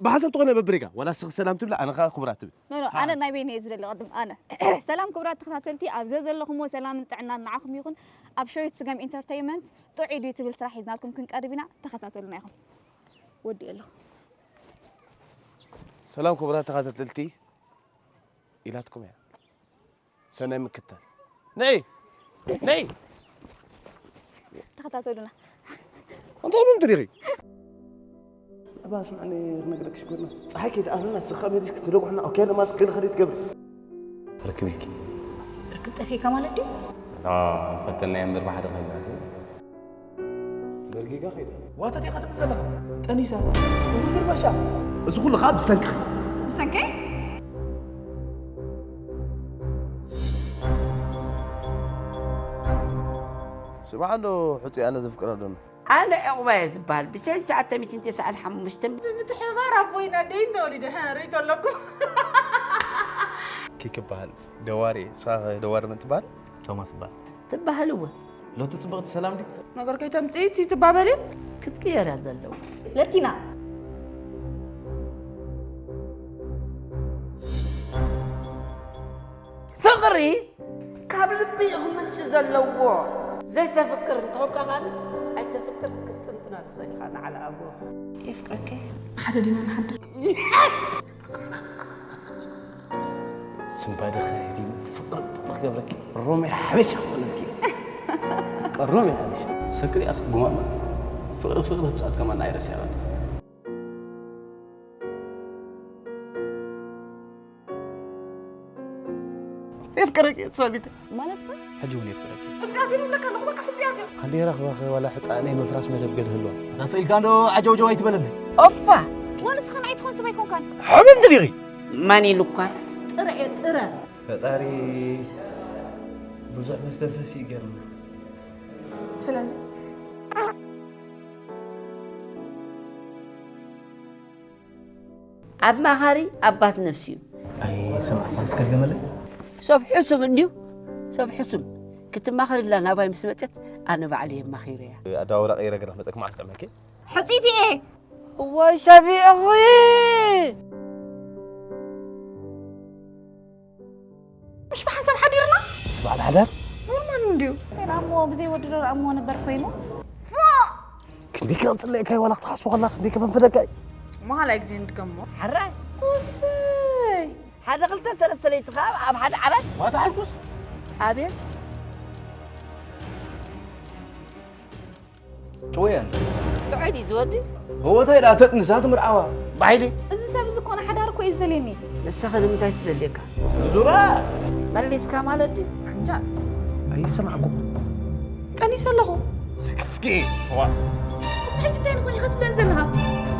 ብሓንሳብ ተኾነ በብሪጋ ዋላ ስኽ ሰላም ትብል ኣነ ኸዓ ክቡራት ትብል። ኖ ኖ ኣነ ናይ በይነ እየ ዝደሊ ቅድም ኣነ ሰላም ክቡራት ተኸታተልቲ ኣብ ዘዘለኹምዎ ሰላምን ጥዕናን ንዓኹም ይኹን። ኣብ ሸዊት ስገም ኢንተርተይመንት ጥዑይ ድዩ ትብል ስራሕ ሒዝናልኩም ክንቀርብ ኢና። ተኸታተሉና ኢኹም። ወዲኡ ኣለኹ። ሰላም ክቡራት ተኸታተልቲ ኢላትኩም እያ። ሰናይ ምክታል። ነይ ነይ ተኸታተሉና። እንታይ ምን ትሪኺ? እባ ስምዕኒ ክነግረክ ሽኮርና ፀሓይ ከይትኣኽልና ስኻ መሊስ ክትደጉሕና ኦኬ ለማስ ግን ኸደ ትገብር ርክብ ኢልኪ ርክብ ጠፊእካ ማለት ድዩ? ፈተናዮ እምበር ብሓደ ኮይና መርጊጋ ከይዳ ዋተት ኢኻ ትብል ዘለኻ ጠኒሳ ውድር በሻ እዚ ኩሉ ከዓ ብሰንኪ ብሰንከይ ስምዓ ኣሎ ሕፁይ ኣነ ዘፍቅራ ዶና ኣነ ዕቑባየ ዝበሃል ብሰን ትሽዓተ ሚእትን ተስዓን ሓሙሽተን ብምትሕብባር ኣቦይን ኣደይን ተወሊደ። ርእይቶ ኣለኩም። ኪክ ይበሃል። ደዋር እየ። ንስኻ ኸ ደዋር መን ትበሃል? ቶማስ ይበሃል። ትበሃል እውን። ሎቲ ፅብቕቲ ሰላም ድዩ? ነገር ከይተምፅኢ ትትባበሊ። ክትቅየር እያ ዘለዎ። ለቲና ፍቕሪ ካብ ልቢ እዩ ክምንጭ ዘለዎ። ዘይተፍቅር እንተኾንካ ኻን ኣይተፍቅር ክትጥንጥና ትኽእል ኢኻ ንዓል ኣቦ። የፍቅረከ ሓደ ዲና ንሓድር ስንባደ ኸይዲ ፍቕሪ ፍቕሪ ክገብረኪ ሮሜ ሓበሻ ክኾነልኪ ሮሜ ሓበሻ ሰክሪ ኣኽ ጉማማ ፍቕሪ ፍቕሪ ህፃት ከማን ኣይረስያባት የፍቅረኪ ሰቢተ ማለት ከ ሕጂ እውን የፍቅረኪ ሕፅያት ይብለካ ኣለኹ በቃ ሕፅያት እዮም ሃንዴራ ክባኸ ዋላ ሕፃነይ ምፍራስ መደብ ገድህልዋ እታ ስኢልካ እንዶ ዓጀውጀው ኣይትበለለይ ኦፋ ዋላ ንስኻ ንዓይ ትኾን ሰብ ኣይኮንካን ሕምም ድዲኺ ማን ኢሉኳ ጥረ እየ ጥረ ፈጣሪ ብዙሕ መስተንፈሲ ይገርም ስለዚ ኣማኻሪ ኣባት ነብሲ እዩ። ኣይሰማዕኳን እስከ ድገመለይ። ሰብ ሕሱም እንድዩ ሰብ ሕሱም ክትማኸር ኢላ ናባይ ምስ መፀት ኣነ ባዕለ የማኺረያ። ኣደዋውላ ቀይረ ገረ ክመፀክ መዓስ ጠመኪ ሕፅይቲ እየ እዋይ ሰቢዕኺ مش بحسب حديرنا ስባዕ ብሓዳር ኖርማል እንድዩ ራሞ ብዘይ ወዲ ዶ ራሞ ነበር ኮይኑ ክንደይ ክቕፅለካ ዋላ ክትሓስቦ ከላ ክንደይ ከፈንፍለካ እዩ መሃላይ ግዜ ንድገሞ ሓራይ ውስይ ሓደ ክልተ ሰለስተ ለይቲ ከዓ ኣብ ሓደ ዓራት ዋታ ሓልኩስ ኣቤት ጭወያን ጥዑይ ድዩ ዝወዲ እወታይ ደኣ ተጥንሳ ትምርዓዋ ባይሊ እዚ ሰብ እዚ ኮነ ሓዳር እኮ እዩ ዝደልየኒ ንስኻ ንምንታይ ትደልየካ ዙራ መሊስካ ማለት ድዩ ዓንጃ ኣይሰማዕኩ ቀኒሰ ኣለኹ ስክስኪ። ዋ። ሕጂ እንታይ ንኾን ኢኻ ትብለን ዘለኻ?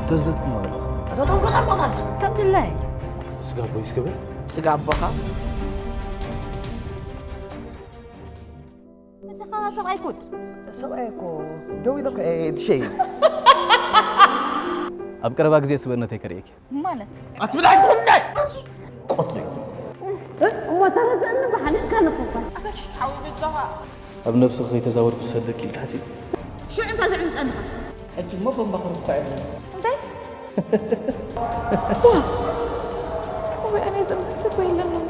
ተዝደትኩም ማለት። እቶቶም ከቐርቦታስ? ከም ድላይ። ስጋ ኣቦይ እስከ በል። ስጋ ኣቦኻ? በጃኻ ሰብኣይ ኩን። ሰብኣይ እኮ ደው ኢለ እኮ እየ ድሸይ። ኣብ ቀረባ ግዜ ስብእነተይ ከርእየኪ። ማለት? ኣትብል ኣይትኹን እንዳይ! ቆትለይ። እሞ ተረድእኒ ብሓሊፍካ ንኹካ። ኣታ ሽታዊ በጃኻ። ኣብ ነብስኺ ከይተዛወርኩ ክሰደኪ ኢልካ ሓሲብ። ሽዑ እንታይ ዘዕምጸንኻ? ሕጂ እሞ ቦምባ ክርኳዕ የለን። እንታይ? ዋ! ወይ ኣነ ዘምጽእ ወይ የለን ሎሚ።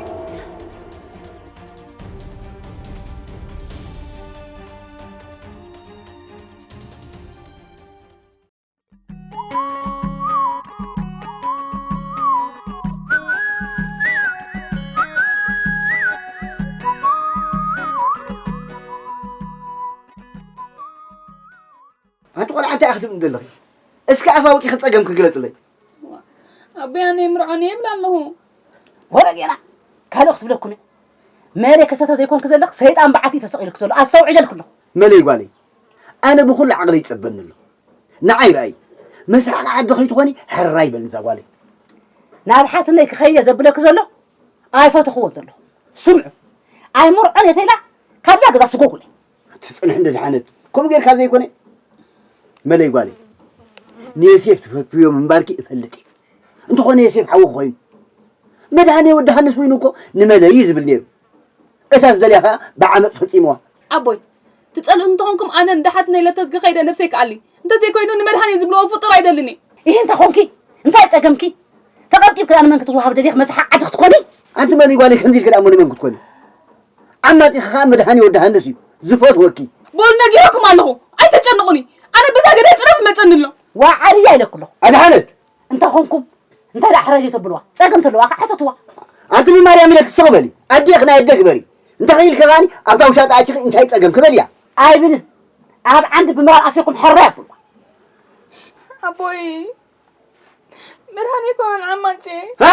ኣንቲ ቆልዓ እንታይ ክትብሊ ዘለኺ? እስከ ኣፍ ኣውጺኺ ጸገምኪ ግለጽለይ። ኣቦይ ኣነ ይምርዖን እየ ይብል ኣለኹ። ወረ ጌና ካልእ ክትብለኩም እየ። መለይ ከሰተ ዘይኮንክ ዘለኽ ሰይጣን በዓቲ ተሰቒልክ ዘሎ ኣስተውዒለልክ ኣለኹ። መለይ ጓለይ ኣነ ብኹሉ ዓቕለይ ይጸበኒ ኣሎ። ንዓይ ርኣይ መስሓቕ ዓዲ ከይትኾኒ ሕራይ በልኒ እዛ ጓለይ። ናብ ሓትነይ ክኸይደ ዘብለክ ዘሎ ኣይፈተኽዎ ዘለኹ። ስምዑ ኣይምርዖን እየ ተይላ ካብዛ ገዛ ስጎጉለይ። ትጽንሕ እንደ ድሓነት ከምኡ ጌርካ ዘይኮነ መለይ ጓለይ ንየሴፍ ትፈትውዮ ምንባርኪ እፈልጥ እየ። እንተኾነ የሴፍ ሓዊ ኮይኑ መድሃኔ ወዲ ሃንስ ወይኑ እኮ ንመለይ እዩ ዝብል ነይሩ። እታ ዝደልያ ኸዓ ብዓመፅ ፈፂምዋ። ኣቦይ ትፀልኡ እንተኾንኩም ኣነ እንዳ ሓትነይ ለተዝጊ ከይደ ነብሰይ ክኣሊ እንተዘይኮይኑ ንመድሃኔ ዝብልዎ ፍጡር ኣይደልን እየ። ይህ እንተ ኾንኪ እንታይ ፀገምኪ? ተቐብቂብኪ ኣነ መን ክትወሃብ ደሊኽ መስሓ ዓዲ ክትኮኒ? ኣንቲ መለይ ጓለይ ከምዚ ኢልኪ ደኣ እሞ ንመን ክትኮኒ? ዓማፂኺ ኸዓ መድሃኔ ወዲ ሃንስ እዩ ዝፈትወኪ። በሉ ነጊረኩም ኣለኹ ኣይተጨንቑኒ። ኣነ በዛ ገለ ፅረፍ መፀኒ ኣሎ። ዋዓርያ ኢለኩ ኣለኹ። ኣድሓነት እንተ ኾንኩም እንታይ ደኣ ሕረይ ዘይተብልዋ ጸገም ተለዋ ከዓ ሕተትዋ። ኣንቲ ብማርያም ኢለኪ ስቕ በሊ ኣዴኺ ናይ ኣደ ግበሪ። እንተ ኽኢልኪ ከኣኒ ኣብታ ውሻጠ ኣቲኺ እንታይ ጸገምኪ በልያ። ኣይብልን ኣብ ዓንዲ ብምራር ኣሲርኩም ሕራይ ኣብልዋ። ኣቦይ መድሃኔ ኣይኮነን ዓማጭ። ሃ?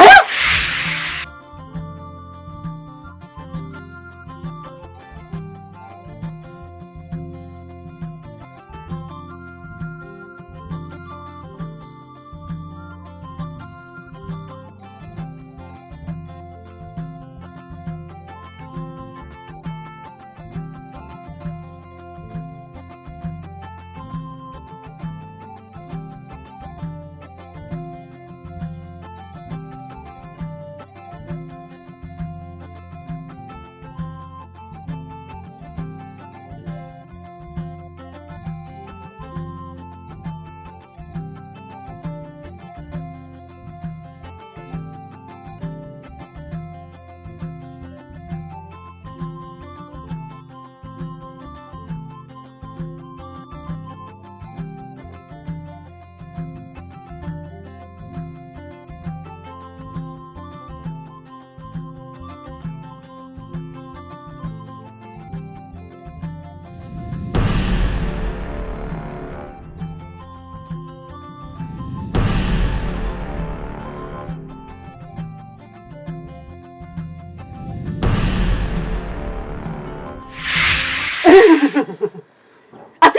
ኣቲ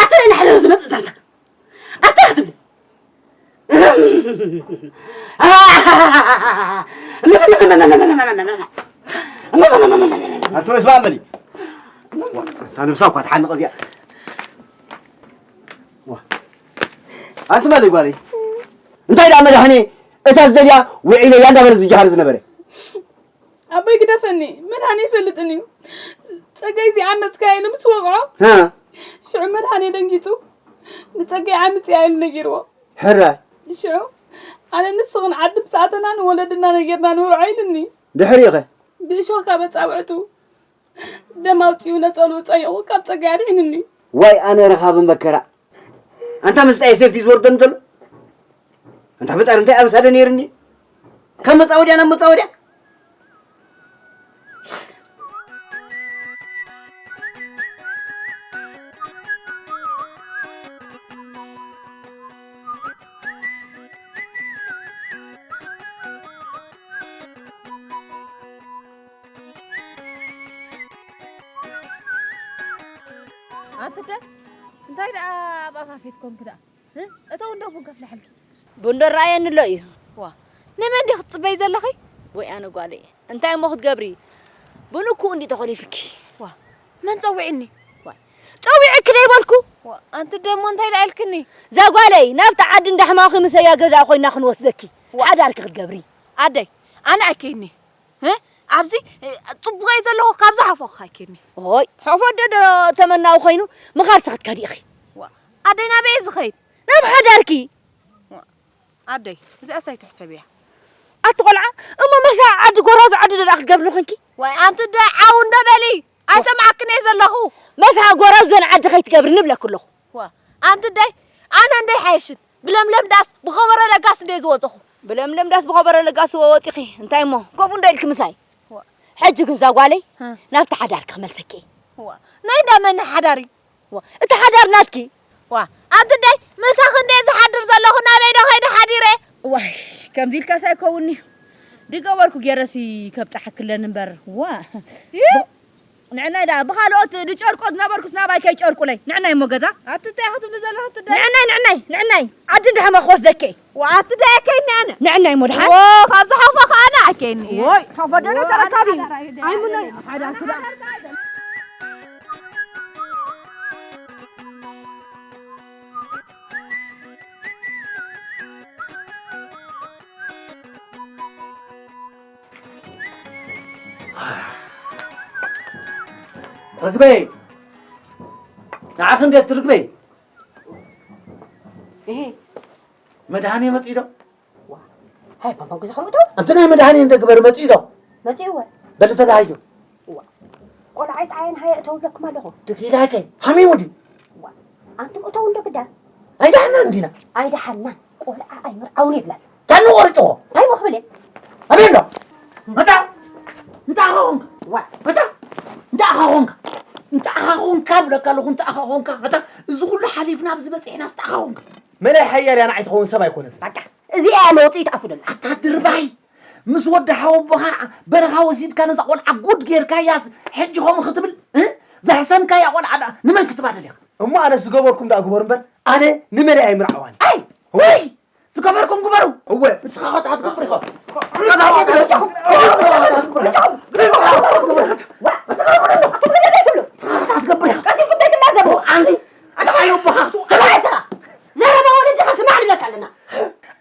ኣቲ ናይ ሓዳር ዝመጽእ ዛንታ ኣታ ክትብል ኣቶ እስማ በሊ። እታ ነብሳ እኳ ትሓንቕ እዚኣ። ዋ። ኣንቲ መለይ ጓለይ እንታይ ደኣ መድሃኔ እታ ዝደልያ ውዒለያ እንዳበለ ዝጀሃር ዝነበረ። ኣቦይ ግደፈኒ መድሃኔ ይፈልጥን እዩ። ጸጋይ እዚኣ መጽካያ ኢሉ ምስ ወቕዖ እ። ሽዑ መድሃኔ ደንጊጹ ንጸጋይ ዓምጽያ ኢሉ ነጊርዎ። ሕረ። ሽዑ ኣነ ንስኽን ዓዲ ምስ ኣተና ንወለድና ነጊርና ንውርዖ ኢሉኒ። ድሕሪኡ ኸ? ብእሾኽ ካብ ኣጻብዕቱ ደም ኣውጺኡ ነጸልኡ ጸይቑ ካብ ጸጋይ ኣድሒኑኒ። ዋይ ኣነ ረኻቢ መከራ። ኣንታ ምስጣ የሴፍ ድዩ ዝወርደኒ ዘሎ? ኣንታ ፈጣሪ እንታይ ኣበሳ ዶ ነይርኒ? ካብ መጻወድያ ናብ መጻወድያ። ኣንተ እንታይ ደኣ ኣብ ኣፋፌት ኮንክ ደኣ? እ? እተው እንዶ ቡን ከፍልሐልኪ። ቡን ዶ ረኣየኒ ኣሎ እዩ? ዋ፣ ንመን ዲኺ ክትጽበይ ዘለኺ? ወይ ኣነ ጓለይ፣ እንታይ እሞ ክትገብሪ? ቡን እኮ እንዲ ተኾሊፍኪ። ዋ፣ መን ጸዊዕኒ? ዋይ፣ ጸዊዕኪ ዶ ይበልኩ? ዋ፣ ኣንቲ ደሞ እንታይ ደኣ ኢልክኒ? እዛ ጓለይ፣ ናብቲ ዓዲ እንዳሕማኺ ምሰያ ገዛ ኮይና ክንወስደኪ። ዋ። ሓዳርኪ ክትገብሪ። ኣደይ፣ ኣነ ኣይከይኒ። እ? ኣብዚ፣ እ፣ ጽቡቕ እየ ዘለኹ፣ ካብዚ ሓፎ ኣይከይኒ። ኦይ፣ ሓፎ ዶ ዶ ተመናዊ ኮይኑ፣ ምኻድ ስኽትከዲ ኢኺ። ዋ፣ ኣደይ ናበይ እየ ዝኸይድ? ናብ ሓዳርኪ። ዋ፣ ኣደይ፣ እዚኣስ ኣይትሕሰብያ። ኣቲ ቆልዓ፣ እሞ መሳ ዓዲ ጎራዙ ዓዲ ዶ ደኣ ክትገብሪ ንኾንኪ? ዋይ፣ ኣንቲ ዶ ዓው እንዶ በሊ፣ ኣይሰማዕክን እየ ዘለኹ። መሳ ጎራዙ ዘን ዓዲ ከይትገብሪ ንብለኪ ኣለኹ። ዋ፣ ኣንቲ ደይ፣ ኣነ እንደይ ሓይሽን፣ ብለምለም ዳስ፣ ብኸበሮ ለጋስ እንደ ዝወፀኹ። ብለምለም ዳስ ብኸበሮ ለጋስ ወፂኺ፣ እንታይ እሞ፣ ከምኡ እንደ ኢልኪ ምሳይ። ዋ። ሕጂ ግን እዛ ጓለይ፣ እ። ናብቲ ሓዳር ክመልሰኪ። ዋ፣ ናይ እንዳ መን ሓዳር እዩ? ዋ፣ እቲ ሓዳር ናትኪ። ዋ፣ ኣንቲ ደይ፣ ምሳኺ እንደ ዝሓድር ዘለኹ ናበይ ዶ ኸይደ ሓዲረ? ዋይ፣ ከምዚ ኢልካስ ኣይከውንኒ። ድገበርኩ ገይረሲ ከብጽሓክለን እምበር። ዋ። ይህ? ንዕናይ ደኣ ብኻልኦት ዝጨርቆ ዝነበርኩስ ናባይ ከይጨርቁለይ። ንዕናይ እሞ ገዛ። ኣቲ እንታይ ኢኻ ትብሊ ዘለኺ ትደ-? ንዕናይ፣ ንዕናይ፣ ንዕናይ። ዓዲ እንድሕር መኾስ ደኬ። ዋ፣ ኣቲ ደኣ ከይኒ ኣነ። ንዕናይ እሞ ድሓን። ዎ፣ ካብ ዝሓፎ ከኣ ኣነ ኣከይኒ። ወይ፣ ካብ ወደነ ተረካቢ። ኣይምነን። ሓደ ኣቲ ደኣ። ርግበይ፣ ንዓኺ እንዴት ርግበይ? እሄ። መድሃኔ መጺኡ ዶ? ዋ፣ ሃይ፣ ባባ፣ ግዜ ከምኡ ዶ? ኣንቲ ናይ መድሃኔ እንደ ግበር መጺኡ ዶ? መጺኡ ወ? በሊ ተዳሃዩ። ዋ፣ ቆልዓይ ጣየን ሃየ እተውለኩም ኣለኹ። ድኪላከ፣ ሃሚሙ ድዩ? ዋ፣ ኣንቱም እተው እንደ ግዳ። ኣይደሓናን እንዲና። ኣይደሓናን፣ ቆልዓ ኣይምርዓውን ይብላል። ታኒ ቆርጭዎ። እንታይ እሞ ክብል እየ? ኣበይ ኣሎ? መታ? እንታይ ኣኻ ኾንካ? ዋ። መታ? እንታይ ኣኻ ኾንካ? እንታይ ኣኻ ኾንካ ብለካ ኣለኹ፣ እንታይ ኣኻ ኾንካ? መታ? እዚ ኩሉ ሓሊፍና ኣብዚ በጺሕና እንታይ ኣኻ ኾንካ? መላይ ሓያል እያ ንዓይ ትኸውን ሰብ ኣይኮነትን። በቃ፣ እዚኣ እያ መውጽኢት ኣፉ ደላ። ኣታ ድርባይ፣ ምስ ወዲ ሓወቦኻ በረኻ ወሲድካ ነዛ ቆልዓ ጉድ ጌርካያስ፣ ሕጂ ከምኡ ክትብል፣ እ? ዘሕሰምካያ ቆልዓ ደኣ ንመን ክትባደል ኢኻ? እሞ ኣነ ዝገበርኩም ደኣ ግበሩ እምበር፣ ኣነ ንመለይ ኣይምርዓዋን። ኣይ! ወይ! ዝገበርኩም ግበሩ። እወ። ንስኻ ኸታ ክትገብር ኢኻ። ንስኻ ኸታ ክትገብር ኢኻ። ቀስ ኢልኩም ዘይትላዘቡ። ኣነ፣ ኣነ ኣቦኻ ክትውዕል። ስማዕ፣ ስኻ። ዘረባ ወለድኻ ስማዕ ንብለካ ኣለና።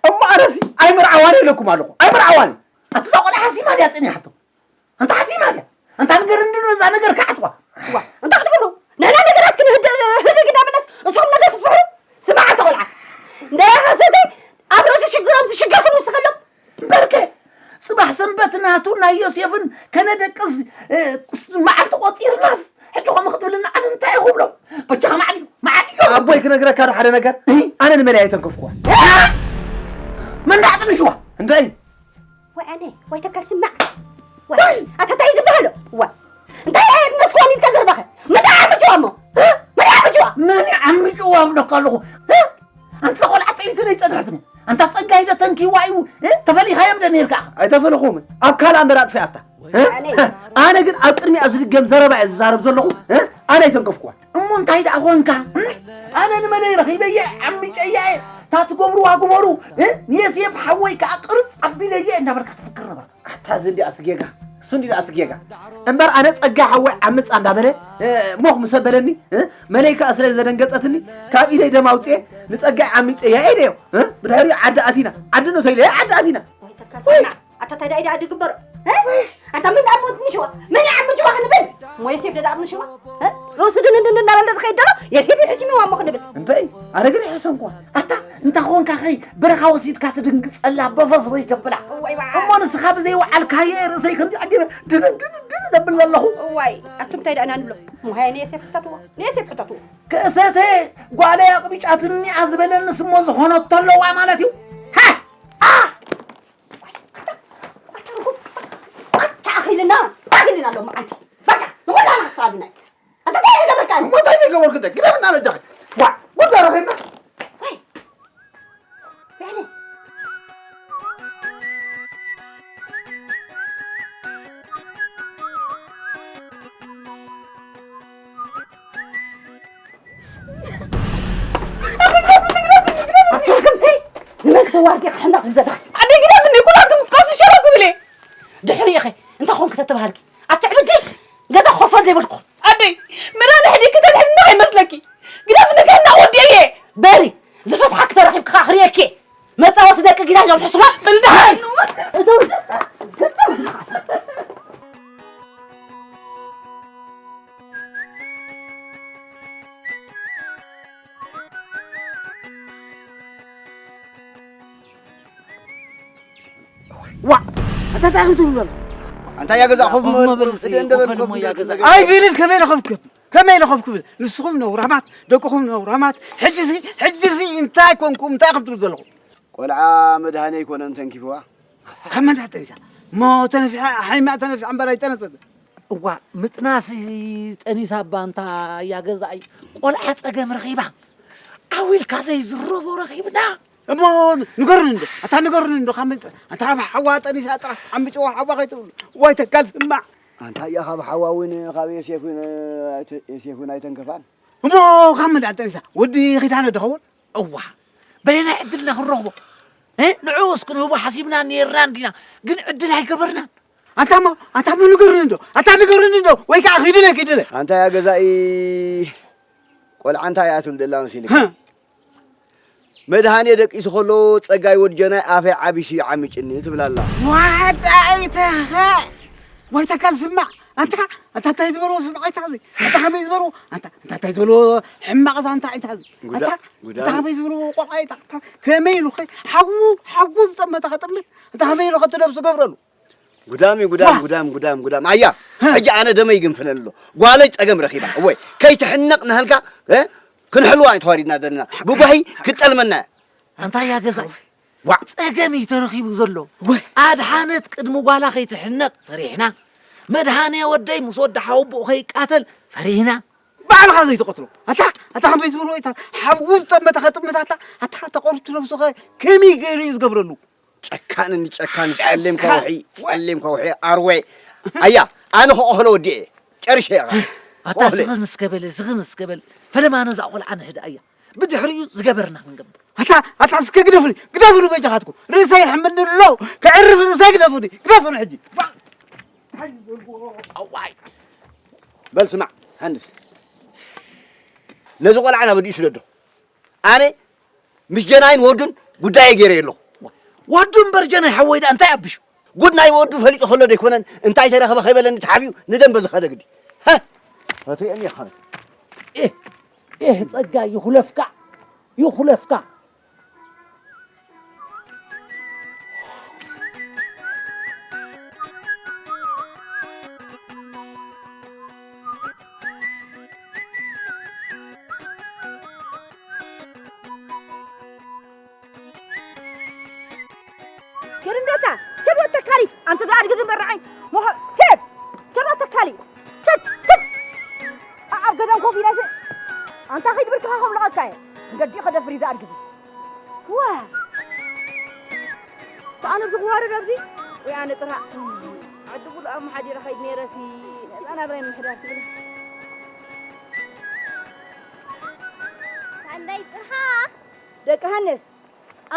እሞ ኣነሲ ኣይምርዓዋን ኢለኩም ኣለኹ። ኣይምርዓዋን። ኣቲ እዛ ቆልዓ ሓሲማ ድያ ጸኒሓቶ? ኣንታ ሓሲማ ድያ? ኣንታ ነገር እንድኖ እዛ ነገር ከዓትዋ። ዋ፣ እንታይ ክትገብሩ? ንሕና ነገራት ክንህድ-፣ ህድግ እንዳበለስ፣ እሶም ነገር ክትፍሕሩ? ስማዕ፣ ኣንታ ቆልዓ። እንዳያ ኸሰተይ፣ ኣብ ርእሲ ሽግሮም ዝሽገርኩም ንስኸሎም። እምበርከ፣ ጽባሕ ሰንበት ናቱ ናይ ዮሴፍን ከነደቅስ፣ እ፣ ቁስ-፣ መዓልቲ ቆጺርናስ፣ ሕጂ ከምኡ ክትብልና ኣነ እንታይ እየ ክብሎ? በጃኻ መዓት እዩ፣ መዓት እዩ። ኣቦይ ክነግረካ ዶ ሓደ ነገር? እህ? ኣነ ንመለይ ኣይተንከፍኩዋ። እ? መን ደኣ ኣጥንሽዋ? እንታይ? ወይ ኣነ፣ ወይ ተካል ስማዕ። ወይ፣ ወይ! ኣታ እንታይ እዩ ዝበሃሎ? ዋ። እንታይ ኣየጥነስክዋን ኢልካ ዘርባኸ? መን ደኣ ዓምጭዋ እሞ? እ? መን ደኣ ዓምጭዋ? መን እዩ ዓምጭዋ እብለካ ኣለኹ? እ? ኣንታ ቆልዓ ጥዕይቲ ደይ ጸንሐትኒ። ኣንታ ጸጋይ ዶ ተንኪዋ እዩ? እ? ተፈሊኻዮም ዶ ነይርካ? ኣይተፈለኹምን። ኣብ ካልኣ እምበር ኣጥፊኣታ። እ? ኣነ። ኣነ ግን ኣብ ቅድሚኣ ዝድገም ዘረባ እየ ዝዛረብ ዘለኹ። እ? ኣነ ኣይተንከፍኩዋን። እሞ እንታይ ደኣ ኾንካ? እ? ኣነ ንመነይ ረኺበየ? ዓሚጨያ እየ። እታ ትገብርዋ ግበሩ። እ? ንየሴፍ ሓወይ ከኣ ቅርጽ ኣቢለየ እናበልካ ትፍክር ነበር። ኣታ እዚ እንዲኣ እቲ ጌጋ። እሱ እንዲኣ እቲ ጌጋ። እምበር ኣነ ጸጋ ሓወይ ዓምጻ እንዳበለ፣ እ፣ ሞኽ ምስ ኣበለኒ፣ እ፣ መለይ ከኣ ስለ ዘደንገጸትኒ፣ ካብ ኢደይ ደም ኣውጽኤ፣ ንጸጋይ ዓሚጸያ ኢለዮ። እ? ብድሕሪኡ ዓዲ ኣቲና። ዓዲ ኖ ተይለዮ ዓዲ ኣቲና። ወይ ተካል ስማዕ። ኣታ እንታይ ደኣ ኢዳ ድግበር? እ? ኣታ ምን ደኣ ሞት ንሽዋ? መን ይዓምጭዋ ክንብል? እሞ የሴፍ ደኣ ንሽዋ? እ? ርእሱ ድን ድን እናበለ ዝኸይድ ደሎ የሴፍ ይሕስምዋ እሞ ክንብል። እንታይ? ኣነ ግን ይሕሰንኳ። ኣታ እንታይ ኾንካ ኸይ በረኻ ወሲድካ ትድንግጸላ በፈፍ ዘይተብላ? እዋይ፣ እዋይ። እሞ ንስኻ ብዘይወዓልካየ ርእሰይ ከምዚ ኣጊበ ድን ድን ድን ዘብል ዘለኹ። እዋይ፣ ኣቱም እንታይ ደኣ ኢና ንብሎ? እሞ ሃየ ንየሴፍ ሕተትዎ። ንየሴፍ ሕተትዎ። ክእሰተ ጓለይ ኣቕቢጫትኒ እያ ዝበለንስ እሞ ዝኾነቶ ኣለዋ ማለት እዩ። ሃ! ኣ! ኣታኺልና ኣኺልና ኣሎ መዓልቲ። በቃ ንኹላና ክሳዱና እዩ። ኣንታ እንታይ ይገብርካ? እሞ እንታይ ይገብርክ እንደ ግደፍና በጃኺ። ዋ፣ ጉድ ረኺብና። ወይ፣ ያኔ። ተዋርዲ ክሕንዳት ንዘለኺ ኣደይ ግዳፍኒ ኩላትኩም ክትቀሱ ሸረኩ ብለ ድሕሪ ኢኸ እንታይ ኮንክ ተተባሃልኪ ኣትዕብዲ ገዛ ኮፈር ዘይበልኩ ኣደይ መዳን ሕዲ ክተድሕኒ እንታይ ይመስለኪ ግዳፍኒ ክሕና ወዲየ በሪ ዝፈትሓ ክተረኺብ ክኻ ክርእየኪ መጻወቲ ደቂ ግዳ እዮም ሕሱባት በልዳሃይ እቶም ዋ ኣታ እንታይ ክትብሉ ዘለኹም ኣንታ ያ ገዛ ኮፍ መበል ክደ እንደበል ኮፍ ኮፍ ሞ ያ ገዛ ኣይብልን ከመይ ኢለ ኮፍ ክብል ከመይ ኢለ ኮፍ ክብል ንስኹም ነውራማት ደቅኹም ነውራማት ሕጅዚ ሕጅዚ እንታይ ኮንኩም እንታይ ከም ትብሉ ዘለኹም ቆልዓ መድሃኒ ኣይኮነን ተንኪፍዋ ካብ መን ተጠኒሳ ሞ ተነፊሓ ሓይማ ተነፊሓ እምበር ኣይጠነሰት እዋ ምጥናስ ጠኒሳ እባ እንታ እያ ገዛኢ ቆልዓ ጸገም ረኺባ ዓው ኢልካ ዘይዝረቦ ረኺብና እሞ ንገሩኒ እንዶ ኣታ ንገሩኒ እንዶ ካብ ምንጠ ኣታ ካብ ሓዋ ጠኒሳ ጥራሕ ሓምጭዋ ሓዋ ከይትብሉ ዋይ ተካል ስማዕ ኣንታ እያ ካብ ሓዋ እውን ካብ የሴፍ እውን ኣይተ- የሴፍ እውን ኣይተንከፋን እሞ ካብ ምንዳ ጠኒሳ ወዲ ኺታነ ድኸውን እዋ በየናይ ዕድልና ክንረኽቦ እ? ንዕኡ እስክንህቦ ሓሲብና ነይርና እንዲና ግን ዕድል ኣይገበርናን ኣንታ እሞ ኣንታ እሞ ንገሩኒ እንዶ ኣታ ንገሩኒ እንዶ ወይ ከዓ ኺድለ ኪድለ ኣንታ እያ ገዛኢ ቆልዓ እንታይ እያ ትብል ዘላ መሲልካ መድሃኔ ደቂሱ ከሎ ጸጋይ ወዲ ጀናይ ኣፈይ ዓቢሱ ይዓምጭኒ ትብል ኣላ። ዋዳኢተኸ ወይ ተካል ስማዕ ኣንታ ኣንታ እንታይ ዝበልዎ ስምዓይታ እዚ ኣንታ ከመይ ዝበልዎ ኣንታ ኣንታ እንታይ ዝበልዎ ሕማቕ እዛ እንታይ ዓይንታ እዚ ኣንታ ጉዳ- ጉዳ- ኣንታ ከመይ ዝበልዎ ቆልዓ ኢታ ኣንታ ከመይ ኢሉ ኸ ሓዉ ሓዉ ዝጠመተ ከጥምት ኣንታ ከመይ ኢሉ ኸትደብሱ ገብረሉ ጉዳም እዩ ጉዳም ጉዳም ጉዳም ጉዳም ኣያ ሕጂ ኣነ ደመይ ይግንፍለኒ ኣሎ ጓለይ ጸገም ረኺባ እወይ ከይትሕነቕ ናህልካ እ? ክንሕልዋ እዩ ተዋሪድና ዘለና ብጓሂ ክጠልመና እያ ኣንታ እያ ገዛይ ዋዕ ጸገም እዩ ተረኺቡ ዘሎ ኣድሓነት ቅድሚ ጓላ ከይትሕነቕ ፈሪሕና መድሃኔ ወደይ ምስ ወዲ ሓወቦኡ ከይቃተል ፈሪህና ባዕልኻ ዘይትቐትሎ ኣታ ኣታ ከመይ ዝበልዎ ኢታ ሓዊ ዝጠመተ ከጥምታታ ኣታ ተቐርቱ ነብሱ ከ ከመይ ገይሩ እዩ ዝገብረሉ ጨካን እንዲ ጨካን ጸሊም ከውሒ ጸሊም ከውሒ ኣርዌ ኣያ ኣነ ከቆህሎ ወዲኤ ጨርሸ እየ ኣታ ስኽን እስከበል ስኽን እስከበል ፈለማ ነዛ ቆልዓ ንሕዳ እያ ብድሕሪኡ ዝገበርና ክንገብር ኣታ ኣታ እስከ ግደፉኒ ግደፉኒ በጃኻትኩም ርእሰይ ይሕምኒ ኣሎ ከዕርፍ ርእሰይ ግደፉኒ ግደፉኒ ሕጂ በል ስማዕ ሃንስ ነዚ ቆልዓ ናብ ኣዲኡ ስደዶ ኣነ ምስ ጀናይን ወዱን ጉዳየ ገይረ ኣለኹ። ወዱ እምበር ጀናይ ሓወይ ደኣ እንታይ ኣብሹ? ጉድ ናይ ወዱ ፈሊጡ ከሎ ደይኮነን እንታይ ተረኸበ ከይበለኒ ተሓቢኡ ንደንበ ዝኸደ ግዲ። ሃ! ኣትሪአኒ ኢኻ። ኤህ ኤህ ጸጋ ይኹለፍካ ይኹለፍካ። ኬድ እንዶታ ቸዶ ተካሊ ኣንተ ዶ ኣድግዲ መራዓይ ሞኸ ኬድ ቸዶ ተካሊ ቸድ ቸድ ኣብ ገዛን ኮፍ ኢላተ ኣንታ ኸይድ ብርክኻ ከም ለቐካ እየ እንደዲ ኸደፍሪ ዝኣድግዲ ዋ ኣነ ዝዋረድ ኣብዚ ወይ ኣነ ጥራ ዓዲ ኩሉ ኣመሓዲረ ኸይድ ነይረቲ ነፃ ናብራይ ምሕዳር ትብል ሳንዳይ ጥርሓ ደቂ ሃንስ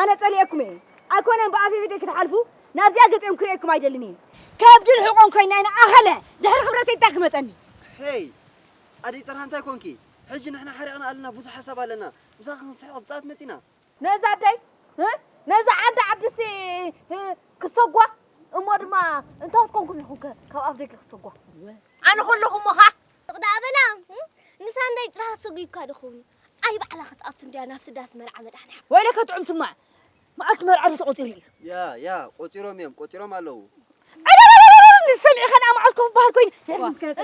ኣነ ጸሊኤኩም እየ ኣይኮነን ብኣፌ ፊተይ ክትሓልፉ ናብዚኣ ገጺኦም ክርእየኩም ኣይደልን እየ ከብድን ሕቆን ኮይና ኢና ኣኸለ ድሕሪ ክብረተይ እንታይ ክመጸኒ ሄይ ኣደይ ጽርሃ እንታይ ኮንኪ ሕጂ ንሕና ሓሪቕና ኣለና ብዙሕ ሓሳብ ኣለና ምሳኺ ክንስሕቕ ብጻት መጺና ነዛ ኣደይ እ? ነዛ ዓዲ ዓድሲ እ? ክሰጓ እሞ ድማ እንታወት ኮንኩ ኣለኹም ከ ካብ ኣፍ ደገ ክሰጓ ኣነ ከለኹ እሞ ኸ ስቕ ደኣ በላ ንሳንዳይ ጥራህ ሰጒግካ ዶ ኸውን ኣይ ባዕላ ክትኣቱ እንድያ ናብቲ ዳስ መርዓ መድሓንያ ወይለከ ጥዑም ስማዕ መዓልቲ መርዓ ዶ ተቖጺሩ እዩ ያ ያ ቆጺሮም እዮም ቆጺሮም ኣለዉ ሰሚዕኸ ንኣ መዓልቲ ኮፍ በሃል ኮይኑ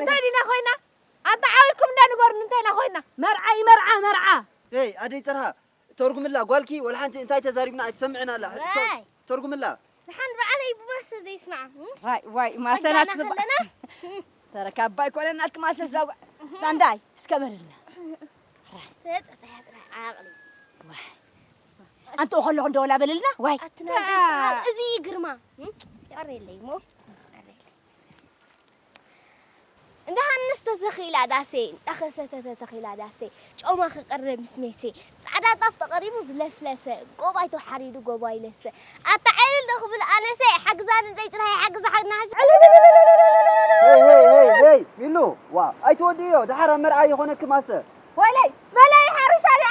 እንታይ ዲና ኮይና ኣንታ ዓዊርኩም እንዳ ንገሩኒ እንታይ ኢና ኮይና መርዓ እዩ መርዓ መርዓ ይ ኣደይ ጽርሃ ተርጉምላ ጓልኪ ወላ ሓንቲ እንታይ ተዛሪብና ኣይትሰምዕን ኣላ ተርጉምላ ንሓን በዓለይ ብማሰ ዘይስማዓ ዋይ ዋይ ማሰ ናትክባ ተረካባ ኣይኮነን ናትክ ማሰ ዘው ሳንዳይ እስከ በልልና ተጽፈያ ጥራሕ ዓቕሊ ዋይ ኣንተ ከለኹ እንደወላ በልልና ዋይ ኣትና እዚ ግርማ ይቐረየለይ እሞ እንዳ ሃንስ ተተኺላ ዳሴ እንዳ ኸሰተ ተተኺላ ዳሴ ጮማ ክቐርብ ምስ ሜሴ ጻዕዳ ጻዕዳ ጣፍ ተቐሪቡ ዝለስለሰ፣ ጎባይ ተሓሪዱ ጎባይ ለሰ። ኣታ ዕልል ዶ ክብል ኣነሰ፣ ሓግዛኒ ደይ ጥራይ ሓግዛ ሓግና ሓግዛ። ሄይ፣ ሄይ፣ ሄይ፣ ሄይ፣ ሚሉ፣ ዋ፣ ኣይትወድእዮ፣ ደሓር ኣብ መርዓ ይኾነኪ ማሰ። ወለይ፣ መለይ ሓርሻ ድያ?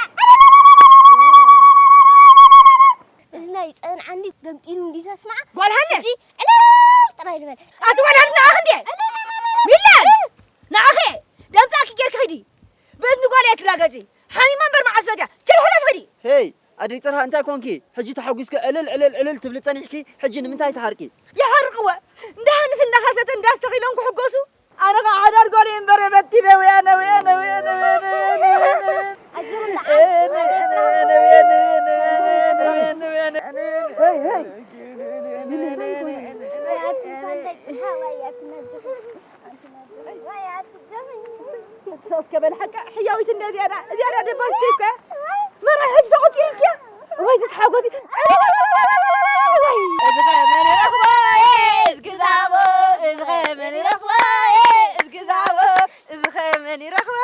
እዝና ይጸንዓኒ ገምጢሉ እንዲዩ ዘስምዓ። ጓል ሃንስ! ሕጂ ዕልል ጥራይ ልበል። ኣቲ ጓል ሃንስ ንኣኺ እንድየ! ሚላን! ንኣኺ! ደምጻእኪ ጌርኪ ኺዲ! ብእዝኒ ጓል እየ ትላገጺ! ሓሚማ እምበር መዓስ ፈትያ! ችል ሕለፍ ኺዲ! ሄይ! ኣደይ ጽርሃ እንታይ ኮንኪ? ሕጂ ተሓጒስኪ ዕልል ዕልል ዕልል ትብሊ ጸኒሕኪ፣ ሕጂ ንምንታይ ትሓርቂ? ይሓርቅወ! እንዳ ሃንስ እንዳኸሰተ እንዳስተኺሎም ክሕጎሱ! ኣነ ኸዓ ሓዳር ጓለይ እምበር በቲነ፣ ወያነ፣ ወያነ፣ ወያነ፣ ወያነ፣ ወያነ፣ ወያነ። ኣጆኹም ደሓን፣ ኣደይ ጥራሕ። ሄይ፣ ሄይ። ሊሊ፣ እንታይ ኮይኑ? ወይ ኣቲ ሳንዳይ፣ ወይ ኣቲ ናጆ። ወይ ኣቲ ጆሚ። ሶፍ ከበል ሓቃ፣ ሕያዊት እንደ ዝያዳ፣ ዝያዳ ደባስቲ እኮ። መርዓ ሕጂ ተቖጺሩ እኮ። ወይ ተተሓጎሲ። እዚ ኸ መን ይረኽቦ? እስኪ ዝሃቦ። እዚ ኸ መን ይረኽቦ? እስኪ ዝሃቦ። እዚ ኸ መን ይረኽቦ?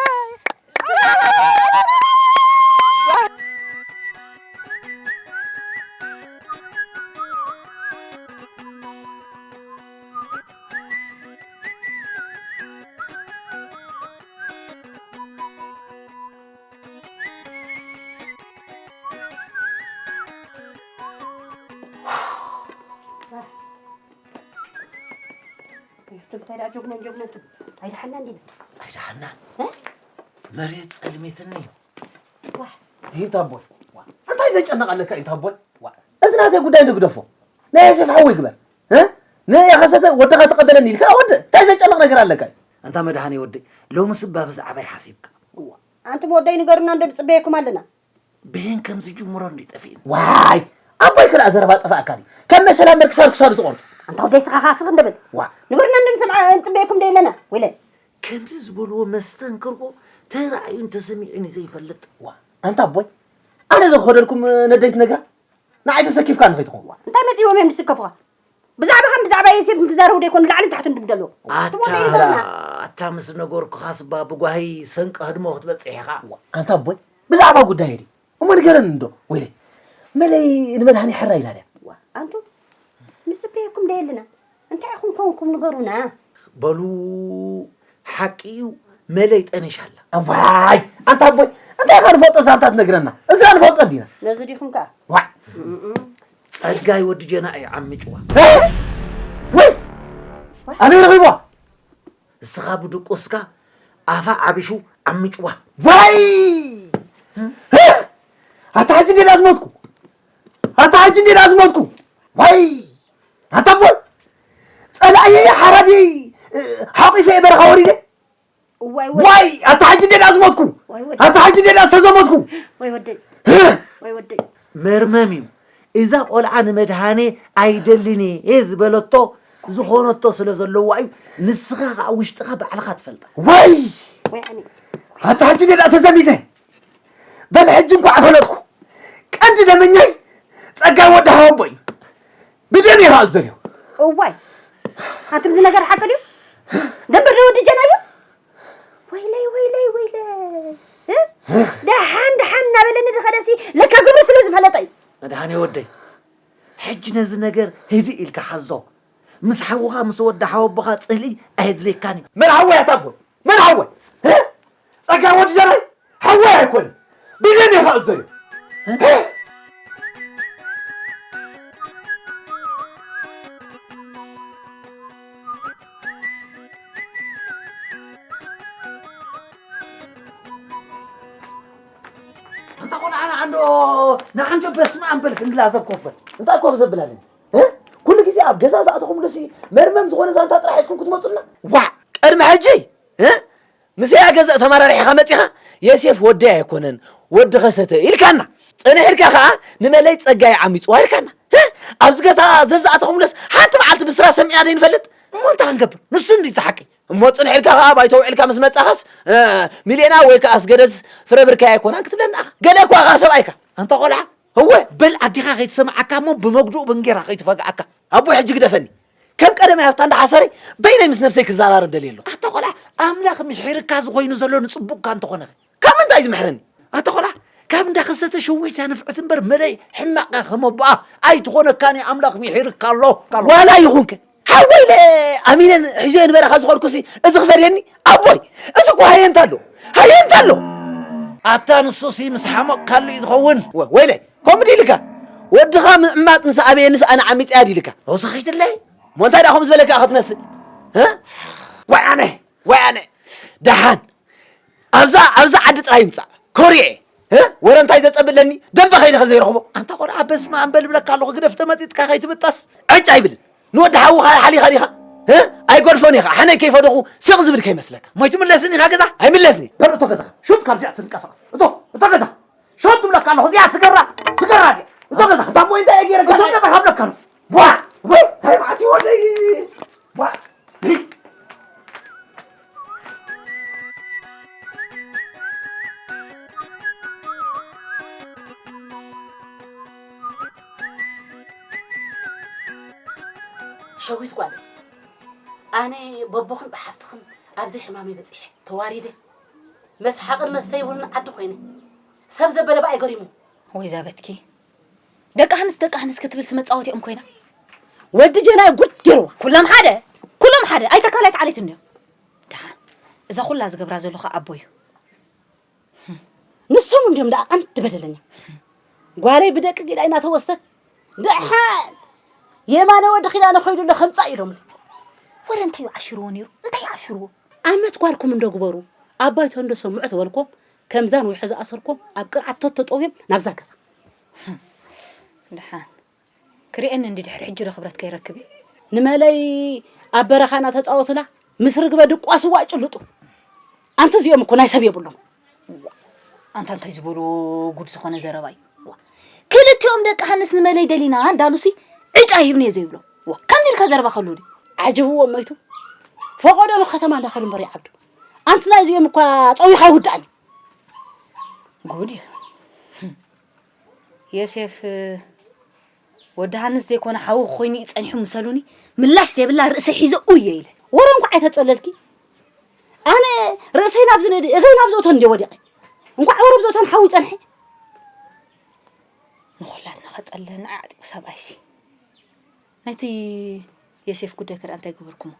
እንታይ ደኣ ጀግኖን ጀግኖን ትብል? ኣይደሓናን ዲና? ኣይደሓናን። እ? መሬት ጸልሜትኒ እዩ። ዋሕ። ይህን ታቦይ። ዋ። እንታይ ዘጨነቕ ኣለካ እዩ ታቦይ? ዋ። እዚ ናተይ ጉዳይ ንግደፎ። ናይ ዮሴፍ ሓወይ ግበር። እ? ንእየ ከሰተ ወድኻ ተቐበለኒ ኢልካ ወዲ። እንታይ ዘጨንቕ ነገር ኣለካ እዩ? ኣንታ መድሃኔ ወደይ፣ ሎምስ እባ ብዛዕባይ ሓሲብካ። እዋ። ኣንቱም ወደይ ንገሩና እንዶ ንጽበየኩም ኣለና። ብሄን ከም ዝጅምሮ እንዲ ጠፊእኒ። ዋይ! ኣቦይ ክልኣ ዘረባ ጠፋእካ ድዩ? ከም መሸላ እምበር ክሳድ ክሳዱ ትቖርጽ። ኣንታ ወደይ ስኻ ኻስኽ እንደብል። ዋ። ንገሩና እንዶ ንሰምዓ እንጽበየኩም ዶ የለና? ወይለ። ከምዚ ዝበልዎ መስተንክርዎ ተራእዩን ተሰሚዑን እዩ ዘይፈልጥ። ዋ። ኣንታ ኣቦይ፣ ኣነ ዶ ክኸደልኩም ነደይ ትነግራ? ንዓይ ተሰኪፍካ ንኸይትኸውን። ዋ። እንታይ መጺእዎም እዮም ዝስከፉኻ? ብዛዕባኻን ብዛዕባ ዮሴፍን ክዛረቡ ዶ ይኮኑ ላዕልን ታሕትን ድም ደለዉ? ኣታ፣ ትቦ ዶ ይዛና? ኣታ ምስ ነገርኩኻስ እባ ብጓሂ ሰንቀ ህድሞ ክትበጽሕ ኢኻ። ዋ፣ ኣንታ ኣቦይ፣ ብዛዕባ ጉዳይ ድዩ? እሞ ንገረኒ እንዶ፣ ወይለይ። መለይ ንመድሃኒ ሕራይ ኢላ ድያ? ዋ፣ ኣንቱ፣ ንጽበየኩም ዶ የለና? እንታይ ኢኹም ኮንኩም ንገሩና? በሉ፣ ሓቂ እዩ፣ መለይ ጠኒሻ ኣላ። ኣዋይ፣ ኣንታ ኣቦይ፣ እንታይ ኢኻ ንፈልጦ ዛንታ ትነግረና? እዛ ንፈልጦ ዲና? ነዚ ዲኹም ከኣ? ዋይ። እም፣ እም። ጸጋይ ወዲ ጀና እዩ ዓሚጭዋ። እ? ወይ! ኣበይ ረኺብዋ? እስኻ ብድቁስካ ኣፋ ዓቢሹ ዓሚጭዋ። ወይ! እ? ኣታ ሕጂ እንዴ ዝሞትኩ? ኣታ ሕጂ እንዴ ዝሞትኩ? ወይ! ኣታ ኣቦይ! ጸላእየይ ሓራድየይ፣ እ፣ ሓቂፈ እየ በረኻ ወሪደ። እዋይ፣ እዋይ። ዋይ፣ ኣታ ሕጂ እንዴ ደኣ ዝሞትኩ? ዋይ፣ ወደይ። ኣታ ሕጂ እንዴ ደኣ ዝተዘሞትኩ? ወይ ወደይ። ህ! ወይ ወደይ። መርመም እዩ። እዛ ቆልዓ ንመድሃኔ ኣይደልን እየ ዝበለቶ፣ ዝኾነቶ ስለ ዘለዋ እዩ። ንስኻ ኸዓ ውሽጥኻ ባዕልኻ ትፈልጣ። ዋይ! ወይ ኣነ። ኣታ ሕጂ እንዴ ደኣ ተዘሚተ? በል ሕጂ እንኳዕ ፈለጥኩ። ቀንዲ ደመኛይ ጸጋይ ወዲ ሃወቦ እዩ። ብደም እየ ኸዓ ዝደልዮ። እዋይ፣ ኣንትም እዚ ነገር ሓቂ ድዩ? ደንብር ዶ ወዲ ጀናዮ? ወይለይ፣ ወይለይ፣ ወይለይ። እ? ደሓን፣ ደሓን እናበለኒ ዝኸደሲ ለካ ግብሩ ስለ ዝፈለጠ እዩ። መድሃኔ ወደይ፣ ሕጂ ነዚ ነገር ህድእ ኢልካ ሓዞ። ምስ ሓውኻ ምስ ወዲ ሓወቦኻ ጽልኢ ኣየድልየካን እዩ። መን ሓወይ ኣታ ኣቦ? መን ሓወይ? እ? ጸጋይ ወዲ ጀናይ? ሓወይ ኣይኮነን። ብደም እየ ኸዓ ዝደልዮ። እ? ኣንታ ቆልዓ ንዓንዶ፣ ንዓንዶ በስመ ኣብ በል ክንድላ ሰብ ኮፈል። እንታይ ኮፍ ዘብል ኣለኒ? እ? ኩሉ ግዜ ኣብ ገዛ ዝኣተኹምሉሲ መርመም ዝኾነ ዛንታ ጥራሕ ሒዝኩም ክትመጹልና? ዋዕ! ቅድሚ ሕጂ፣ እ? ምስያ ገዛ ተመራሪሕኻ መጺኻ፣ "ዮሴፍ ወደይ ኣይኮነን፣ ወዲ ኸሰተ" ኢልካና። ጽንሕ ኢልካ ኸኣ፣ "ንመለይ ጸጋይ ዓሚጽዋ" ኢልካና። እ? ኣብዚ ገዛ ዘዝኣተኹምለስ ሓንቲ መዓልቲ ብስራ ሰሚዕና ደይንፈልጥ? እሞ እንታይ ክንገብር? ንሱ እንዲ እቲ ሓቂ። እሞ ጽንሕ ኢልካ ኸኣ ባይቶ ውዒልካ ምስ መጻኻስ፣ እ፣ ሚልዮና ወይ ከኣ ኣስገደትስ ፍረ ብርካይ ኣይኮናን ክትብለና ኢኻ። ገለ እኳ ኸኣ ሰብኣይካ። ኣንታ ቖልዓ፣ እወ። በል ኣዴኻ ከይትሰምዓካ እሞ ብመጉድኡ ብንጌራ ከይትፈግኣካ። ኣቦይ ሕጂ ግደፈኒ። ከም ቀደም ኣብታ እንዳ ሓሰረይ በይነይ ምስ ነብሰይ ክዘራረብ ደልየ ኣለኹ። ኣታ ቖልዓ፣ ኣምላኽ ምሒርካ ዝኾይኑ ዘሎ ንጽቡቕካ እንተኾነ ኸ? ካብ ምንታይ እዩ ዝምሕረኒ? ኣታ ቖልዓ፣ ካብ እንዳኸሰተ ሸዊታ ንፍዕቲ እምበር መለይ ሕማቕ ከመቦኣ ኣይትኾነካን እያ፣ ኣምላኽ ሚሒርካ ኣሎ። ዋላ ይኹንከ ሓወይ ኢለ ኣሚነን ሒዞ ንበረኻ ዝኾንኩሲ እዚ ክፈርየኒ ኣቦይ፣ እዚ እኮ ሃየንታ ኣሎ፣ ሃየንታ ኣሎ። ኣታ ንሱሲ ምስ ሓመቕካሉ እዩ ዝኸውን። ወ- ወይለ ከምኡ ድኢልካ ወድኻ ምዕማጥ ምስ ኣበየንስ ኣነ ዓሚፀያ ድኢልካ። ወሰኺትለይ። ሞ እንታይ ደኣ ከምኡ ዝበለካ ክትመስል? እ? ዋይ ኣነ፣ ዋይ ኣነ። ደሓን ኣብዛ ኣብዛ ዓዲ ጥራይ ይምጻእ ኮርየ እ? ወረ እንታይ ዘጸብለኒ ደንበ ከይደ ከዘይረኽቦ። ኣንታ ቆልዓ በስመ ኣም በል ብለካ ኣለኹ፣ ግደፍ ተመጢጥካ ከይትብጠስ። ዕጭ ኣይብልን። ንወዲ ሓውኻ ሓሊኻ ዲኻ እ? ኣይጎድፎን ኢኻ ሓነይ ከይፈደኹ ስቕ ዝብል ከይመስለካ። ሞይ ትምለስን ኢኻ ገዛ? ኣይምለስኒ። በል እቶ ገዛኻ ሹት ካብዚኣ ትንቀሳቐስ። እቶ እቶ ገዛ ሹት ትብለካ ኣለኹ። እዚኣ ስገራ ስገራ እዚኣ እቶ ገዛኻ። እታ ሞይ እንታይ እየ ገይረ እቶ ገዛኻ? ገዛኻ ብለካ ኣለኹ። ዋ ወይ ሃይማዕቲ ወደይ ዋ ሸዊት ጓለይ፣ ኣነ በቦኽን ብሓፍትኽን ኣብዚ ሕማመይ በጺሐ ተዋሪደ፣ መስሓቕን መስተይ እውን ዓዲ ኮይነ፣ ሰብ ዘበለ ብኣይ ገሪሙ። ወይ ዛበትኪ፣ ደቂ ኣንስ ደቂ ኣንስ ክትብል ስመ ጻወቲኦም ኮይና። ወዲ ጀናይ ጉድ ገይርዋ። ኩሎም ሓደ፣ ኩሎም ሓደ ኣይተካላይት ዓሌት እንድዮም። ደሓን እዛ ኩላ ዝገብራ ዘሎ ኸ ኣቦ እዩ። ንሶም እንድዮም ደኣ ቀንዲ በደለኛ። ጓለይ ብደቂ ጊዳ እናተወስደት ደሓን የማነ ወዲ ኪዳነ ኸይዱ ኣሎ ከምጻእ ኢሎምኒ። ወረ እንታይ እዩ ዓሽርዎ ነይሩ? እንታይ እዩ ዓሽርዎ? ኣመት ጓልኩም እንዶ ግበሩ። ኣባይ ተንዶ ሰምዑ ተበልኮም ከምዛን ውሒ ዝኣሰርኮም ኣብ ቅርዓት ተተጠውዮም ናብዛ ገዛ። ደሓን ክርእየኒ እንዲ ድሕሪ ሕጂ ዶ ክብረት ከይረክብ እዩ። ንመለይ ኣብ በረኻ እናተጻወቱላ ምስ ርግበ ድቋስዋ ጭልጡ። ኣንቲ እዚኦም እኮ ናይ ሰብ የብሎም። ኣንታ እንታይ ዝበልዎ ጉድ ዝኾነ ዘረባ እዩ። ክልቲኦም ደቂ ሃንስ ንመለይ ደሊና እንዳሉሲ ዕጫ ይህብኒ እየ ዘይብሎም። ከምዚ ኢልካ ዘረባ ከሎ ድዩ? ዓጅብዎ ሞይቱ ፈቐዶ ንከተማ እንዳኸዱ እምበር ይዓብዱ። ኣንቲ ናይ እዚኦም እኳ ጸዊኻ ይውዳእኒ። ጉድ እዩ። ዮሴፍ ወዲ ሃንስ ዘይኮነ ሓዊ ኮይኑ እዩ ጸኒሑ ምሰሉኒ ምላሽ ዘይብላ ርእሰይ ሒዘ ኡየ ኢለ። ወረ እንኳዕ ኣይተጸለልኪ ኣነ ርእሰይ ናብ ዝነዲ እግረይ ናብ ዘእቶ እንደ ወዲቐ እንኳዕ ወረ ብዘእቶን ሓዊ ይጸንሐ። ንኹላትና ከጸልለና ዓዕጢቑ ሰብኣይሲ። ናይቲ የሴፍ ጉዳይ ከ እንታይ ገበርኩሞ?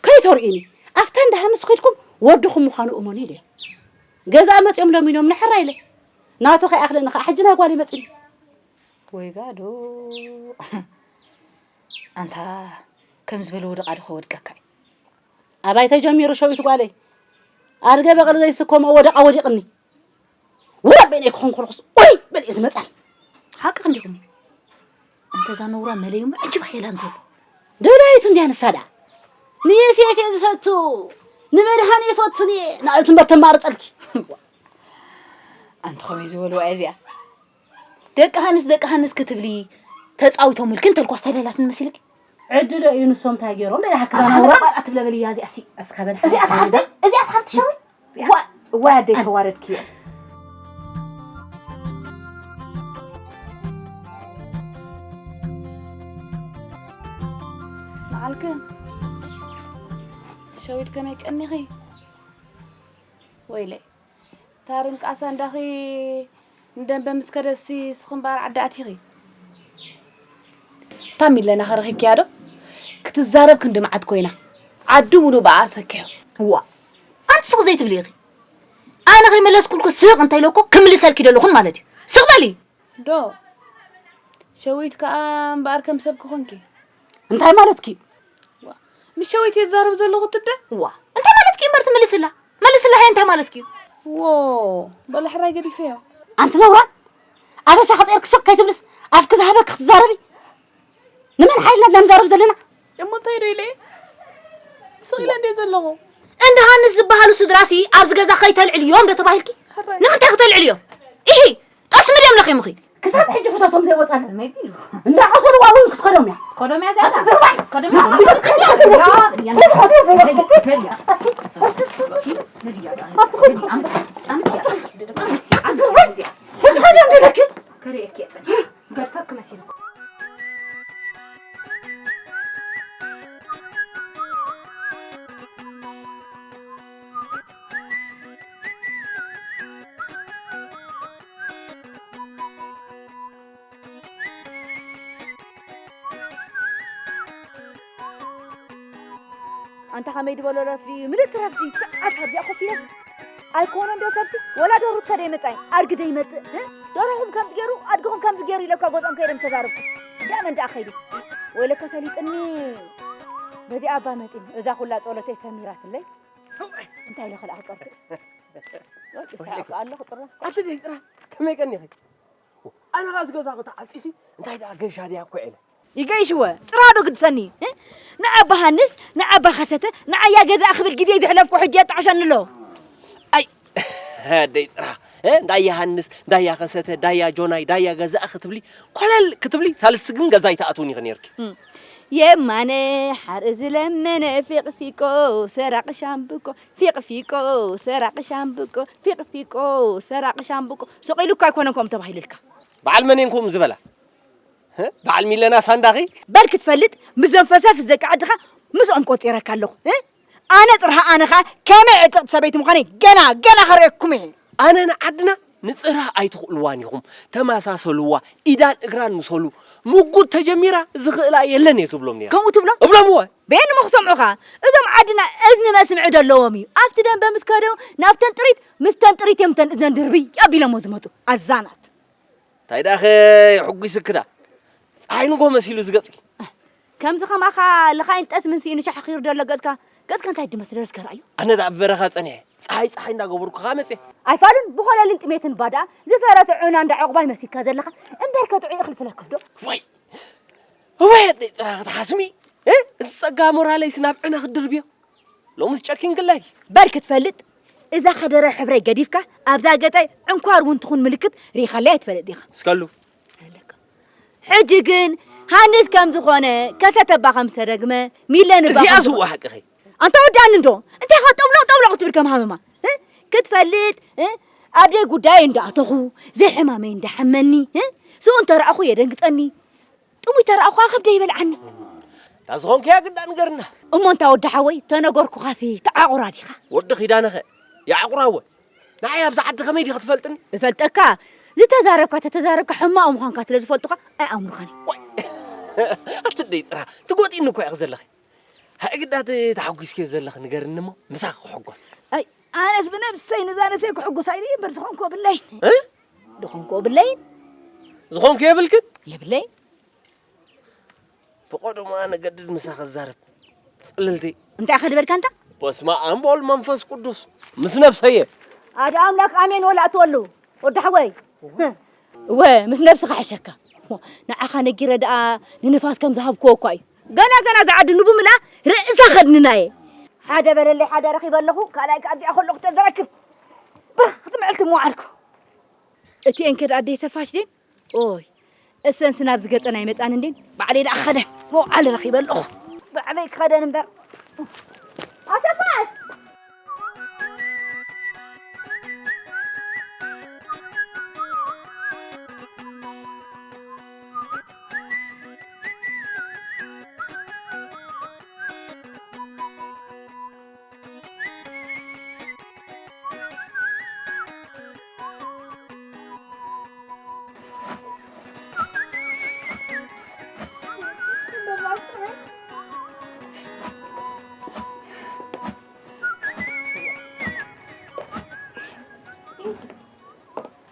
ከይተርእዩኒ ኣብታ እንዳ ሃንስ ከድኩም ወድኹም ምዃኑ እመኑ ኢለ። ገዛ መጺኦም ለሚኖም ንሕራ ኢለ። ናቱ ከይኣኽለኒ ከዓ ሕጂ ናይ ጓል ይመጽኒ። ወይ ጋዶ ኣንታ ከም ዝበለ ወደቓ ዶ ከወድቀካ እዩ። ኣባይ ተጀሚሩ ሸዊት ጓለይ ኣድገ በቕሊ ዘይስከሞ ወደቓ ወዲቕኒ። ውረ በይነይ ክኾንኩ ኣለኹስ ኡይ በል እዩ ዝመጻኒ። ሓቅኺ እንዲኹም እንተ እዛ ነውራ መለዩማ ዕጅብ ኣየላን ዘሎ። ደላይቱ እንድያ ንሳ ደኣ ንየሴፍ እየ ዝፈቱ ንመድሃን እየ ፈቱን እየ ናእልቲ እምበር ተማርጸልኪ። ኣንቲ ከመይ ዝበልዋ እያ እዚኣ ደቂ ሃንስ ደቂ ሃንስ ክትብሊ ተጻዊቶምልኪ እንተልኳስ ተለላትን መሲልኪ። ዕድለ እዩ ንሶም እንታይ ገይሮም ደይ ሓክዛ ናውራ ኣትብለ በልያ እዚኣ ሲ እስካ በል እዚኣ ሰሓፍቲ እዚኣ ሰሓፍቲ ሸዊት እዋ ኣደይ ተዋረድክዮ። ንዓልክን ሸዊት ከመይ ቀኒኺ? ወይለይ ታርን ቃሳ እንዳኺ ንደንበ ምስ ከደሲ ስኽምባር ዓዲ ኣቲኺ። ታሚለና ኸረኺብኪያ ዶ? ክትዛረብ ክንዲ መዓት ኮይና ዓዲ ሙሉእ ብኣ ሰኪሑ። ዋ ኣንቲ ስቕ ዘይትብሊ ኢኺ። ኣነ ከይመለስኩልኩ ስቕ እንተኢለኮ ክምልሰልኪ ደለኹን ማለት እዩ። ስቕ በሊ። ዶ ሸዊት ከኣ እምበኣር ከም ሰብ ክኾንኪ። እንታይ ማለትኪ? ምስ ሸዊት እየ ዝዛረብ ዘለኹ ትደ። ዋ እንታይ ማለትኪ እምበር ትምልስላ? መልስላ ሃየ እንታይ ማለትኪ እዩ? ዎ በሎ ሕራይ ገዲፈዮ። ኣንቲ ነውራም ኣበሳ ክፅኤርኪ ስቕ ከይትብልስ ኣፍኪ ዝሃበኪ ክትዛረቢ ንመን ሓይልና ድና ንዛረብ ዘለና? እሞ እንታይ ዶ ኢለ ስቕ ኢለ እንደ ዘለኹ። እንደ ሃንስ ዝበሃሉ ስድራሲ ኣብዚ ገዛ ከይተልዕልዮም ዶ ተባሂልኪ? ንምንታይ ክተልዕልዮም? ኢሂ ጠስሚ ድዮም ለኺሙኺ? ክሳብ ሕጂ ፍቶቶም ዘይወፃሉ እንዳቐተሉ ዋሉ ክትከዶም እያ። ኮዶምያ እዚኣ ኣቲ ዝርባይ ኮዶምያ ሕጂ ኸይዶም ደለኪ ከርእየኪ እየ ፅንሕ ገድፈኪ መሲልኩ ኣንታ ከመይ ዝበሎ ረፍዲ፣ ምልእቲ ረፍዲ፣ ሰዓት ኣብዚኣ ኮፍ ኢለስ። ኣይኮነን ዶ ሰብሲ? ወላ ዶ ሩት ከደ ይመጻይ፣ ኣድጊ ዶ ይመጽእ? እ? ደርሆኹም ከምዚ ገይሩ፣ ኣድግኹም ከምዚ ገይሩ ኢለካ ገጾም ከይዶም ተዛረብኩ። እንዳ መን ደኣ ከይዱ? ወይለካ ሰሊጥኒ። በዚኣ ኣባ መጺኒ፣ እዛ ኩላ ጸሎተይ ሰሚራትለይ። እንታይ ኢለ ከልኣ ክጸርፍ? ይስሕቕ ኣለኹ ጥራ። ኣቲ ደይ ጥራ፣ ከመይ ቀኒኺ? ኣነ ኸኣ እዚ ገዛ ክተዓጺሲ እንታይ ደኣ ገሻ ድያ እኮ ኢለ። ይገይሽወ፣ ጥራ ዶ ግድሰኒ? እ? ንዓባ ሃንስ፣ ንዓባ ኸሰተ፣ ንዓያ ገዛ ክብል ግዜ ዘሕለፍኩ ሕጂ የጣዕሸኒ ኣሎ። ኣይ፣ ደይ ጥራ፣ እ? እንዳያ ሃንስ፣ እንዳያ ኸሰተ፣ ዳያ ጆናይ፣ ዳያ ገዛ ክትብሊ፣ ኮለል ክትብሊ፣ ሳልስቲ ግን ገዛ ይተኣትውኒ ኢኺ ነይርኪ። እም። የማነ ሓርኢ ዝለመነ ፊቕፊቆ፣ ሰራቒ ሻምብቆ፣ ፊቕፊቆ፣ ሰራቒ ሻምብቆ፣ ፊቕፊቆ፣ ሰራቒ ሻምብቆ። ስቕ ኢሉ እኳ ኣይኮነን ከምኡ ተባሂሉልካ። በዓል መን እየን ከምኡ ዝበላ? ህ? በዓል ሚለና ሳንዳኺ? በል ክትፈልጥ፣ ምስዞም ፈሰፍስ ደቂ ዓድኻ ምስኦም ቆጺረካ ኣለኹ። እ? ኣነ ጽርሃ ኣነ ኸኣ ከመይ ዕጥቕቲ ሰበይቲ ምዃነይ ገና፣ ገና ከርእየኩም እየ። ኣነ ንዓድና ንጽርሃ ኣይትኽእልዋን ኢኹም። ተመሳሰልዋ፣ ኢዳን እግራን ምሰሉ። ምጉት ተጀሚራ ዝኽእላ የለን እየ ዝብሎም ነይረ። ከምኡ ትብሎ? እብሎም እወ። በየን እሞ ክሰምዑኻ? እዞም ዓድና እዝኒ መስምዒ ዶ ኣለዎም እዩ። ኣብቲ ደንበ ምስ ከደው ናብተን ጥሪት፣ ምስተን ጥሪት እዮም ተን እዝነን ድርብይ ኣቢሎሞ ዝመጹ። ኣዛናት። እንታይ ደኣኸ የሕጒስኪ ዳ? ጸሓይ ንግሆ መሲሉ ዝገጽኪ። ከምዚ ከማኻ ልኻይን ጠስምን ስኢኑ ሻሕኺሩ ደሎ ገጽካ፣ ገጽካ እንታይ ድመስል እስከ ርኣዩ? ኣነ ደኣ ኣብ በረኻ ጸኒሐ፣ ጸሓይ ጸሓይ እንዳገበርኩ ከኣ መጽየ። ኣይፋሉን ብኾለልን ጥሜትን ባዳ ዝፈረሰ ዑና እንዳ ዕቑባይ መሲልካ ዘለኻ፣ እምበርከ ጥዑይ እኽሊ ትለክፍ ዶ? ወይ! እወ ኣደይ ጥራ ክትሓስሚ፣ እ? እዚ ጸጋ ሞራለይስ ናብ ዑና ክትድርብዮ? ሎምስ ጨኪንክለይ። በር ክትፈልጥ፣ እዛ ከደረ ሕብረይ ገዲፍካ፣ ኣብዛ ገጸይ ዕንኳር እውን ትኹን ምልክት ርኢኻለይ ኣይትፈልጥ ዲኻ? እስከሉ። ኣለካ። ሕጂ ግን ሃንስ ከም ዝኾነ፣ ከሰተባ ከም ዝተደግመ፣ ሚለ ንባ እዚኣ ከም ዝኾነ ስዋ ሓቅኺ። ኣንታ ወዳኒ እንዶ፣ እንታይ ኢኻ ጠብሎቕ ጠብሎቕ ትብል ከም ሃመማ? እ? ክትፈልጥ፣ እ? ኣብ ደይ ጉዳይ እንዳኣተኹ፣ ዘይሕማመይ እንዳሓመኒ፣ እ? ስኡ እንተ ረኣኹ የደንግጸኒ። ጥሙይ ተረኣኹ ከብደይ ይበልዓኒ። እታ ዝኾንክያ ግዳ ንገርና። እሞ እንታ ወዲ ሓወይ፣ ተነገርኩኻሲ ተዓቑራ ዲኻ? ወዲ ኪዳነኸ ይዓቑራወ? ንዓይ ኣብዚ ዓዲ ከመይ ዲኻ ትፈልጥኒ? እፈልጠካ። ዝተዛረብካ ተተዛረብካ ሕማቕ ምዃንካ ስለ ዝፈልጡኻ ኣይኣምኑኻን። ዋይ! ኣትደይ ጥራ፣ ትጎጢኒ እኮ ኢኺ ዘለኺ። ሃይ ግዳ እቲ ተሓጒስኪዮ ዘለኺ ንገርኒ እሞ ምሳኺ ክሕጎስ። ኣይ፣ ኣነስ ብነብሰይ ንዛ ነብሰይ ክሕጉሳ ኢለ እምበር ዝኾንኩ የብለይን። እ? ዝኾንኩ የብለይን። ዝኾንኩ የብልክን? የብለይን። ብቐደሙ ኣነ ገድድ ምሳኺ ክዛረብ። ጽልልቲ። እንታይ ኢኻ ዝበልካ ኣንታ? በስመ ኣብ ወወልድ መንፈስ ቅዱስ። ምስ ነብሰየ። ኣደ ኣምላክ ኣሜን ወላ ኣትወሉ። ወዲ ሓወይ። እወ፣ ምስ ነብስኻ ሕሸካ። ንዓኻ ነጊረ ደኣ ንንፋስ ከም ዝሃብክዎ እኳ እዩ። ገና ገና ዝዓዲ ንብምላ ርእሳ ከድንና እየ። ሓደ በለለይ ሓደ ረኺበ ኣለኹ፣ ካልኣይ ከኣ እዚኣ ከለኹ ተዘረክብ። ብርኽ ትምዕልቲ ምውዓልኩ። እቲኤን ከ ደኣ ኣደይ ሰፋሽ ደን? ኦይ፣ እሰንስ ናብዚ ገጸን ኣይመጻን እንዴን? ባዕለይ ደኣ ክኸደን መውዓሊ ረኺበ ኣለኹ። ባዕለይ ክኸደን እምበር። ኣሰፋሽ!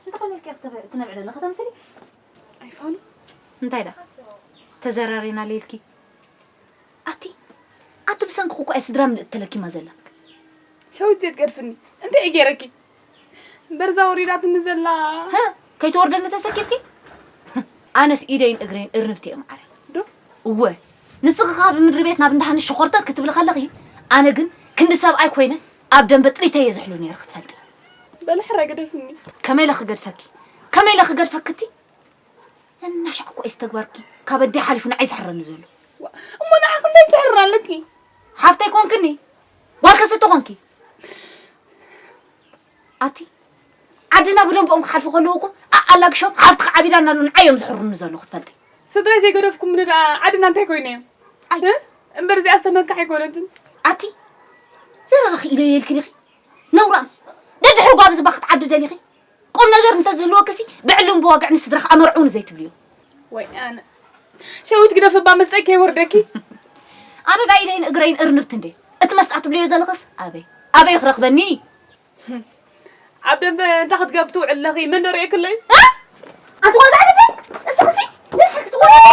እንተኾነ ኢልኪ ክትነብዒ ዘለኺ ተምስሊ። ኣይፋሉ። እንታይ ደኣ? ተዘራሪና ሌልኪ። ኣቲ፣ ኣቲ ብሰንክኹ እኮ እያ ስድራ ምልእቲ ተለኪማ ዘላ። ሸዊት ዘይትገድፍኒ። እንታይ እየ ገይረኪ? በርዛ ወሪዳትኒ ዘላ። ሀ? ከይትወርደኒ ተሰኪፍኪ? ኣነስ ኢደይን እግረይን እርንብቲ እዮም ዓረይ። ዶ? እወ። ንስኺ ኸኣ ብምድሪ ቤት ናብ እንዳሃንሽ ሸኾርተት ክትብሊ ከለኺ፣ ኣነ ግን ክንዲ ሰብኣይ ኮይነ ኣብ ደንበ ጥሪተይ እየ ዝሕሉ ነይረ ክትፈልጢ። በሊ ሕራይ ግደፍኒ። ከመይ ኢለ ክገድፈኪ? ከመይ ኢለ ክገድፈኪ እቲ? ነናሻዕ እኮ እዩ ተግባርኪ ካብ ኣደይ ሓሊፉ ንዓይ ዝሕረኒ ዘሎ። ዋ፣ እሞ ንዓኺ እንታይ ዝሕርር ኣለኪ? ሓፍተይ ኮንክኒ? ጓል ከሰተ ኮንኪ? ኣቲ፣ ዓድና ብደንብኦም ክሓልፉ ከለዉ እኮ ኣኣላግሾም ሓፍትኺ ዓቢዳ እናሉ ንዓይ እዮም ዝሕርኑ ዘለዉ ክትፈልጢ። ስድራይ ዘይገደፍኩምኒ ደኣ ዓድና እንታይ ኮይነ እዮም? ኣይ። እ? እምበር እዚኣ ዝተመካሕ ኣይኮነትን። ኣቲ፣ ዘረባኺ ኢለ የልኪ ዲኺ? ነውራም። ደድሕሪ ጓብዝባ ክትዓዲ ደሊኺ? ቁም ነገር እንተዝህልወክሲ ብዕልም ብዋግዕ ንስድራኽ ኣመርዕውኒ ዘይትብልዮ። ወይ ኣነ። ሸዊት ግደፍባ መስጠይ ከይወርደኪ። ኣነ ዳ ኢደይን እግረይን እርንብቲ እንዴ? እቲ መስጣ ትብልዮ ዘለኽስ ኣበይ? ኣበይ ክረኽበኒ? ኣብ ደንበ እንታይ ክትገብሪ ትውዕሊ ኣለኺ? መን ዶ ርእየክለይ? እ? ኣቲ ቆልዓ ደደ፣ እስኽሲ፣ ንስኺ ክትወልዲ።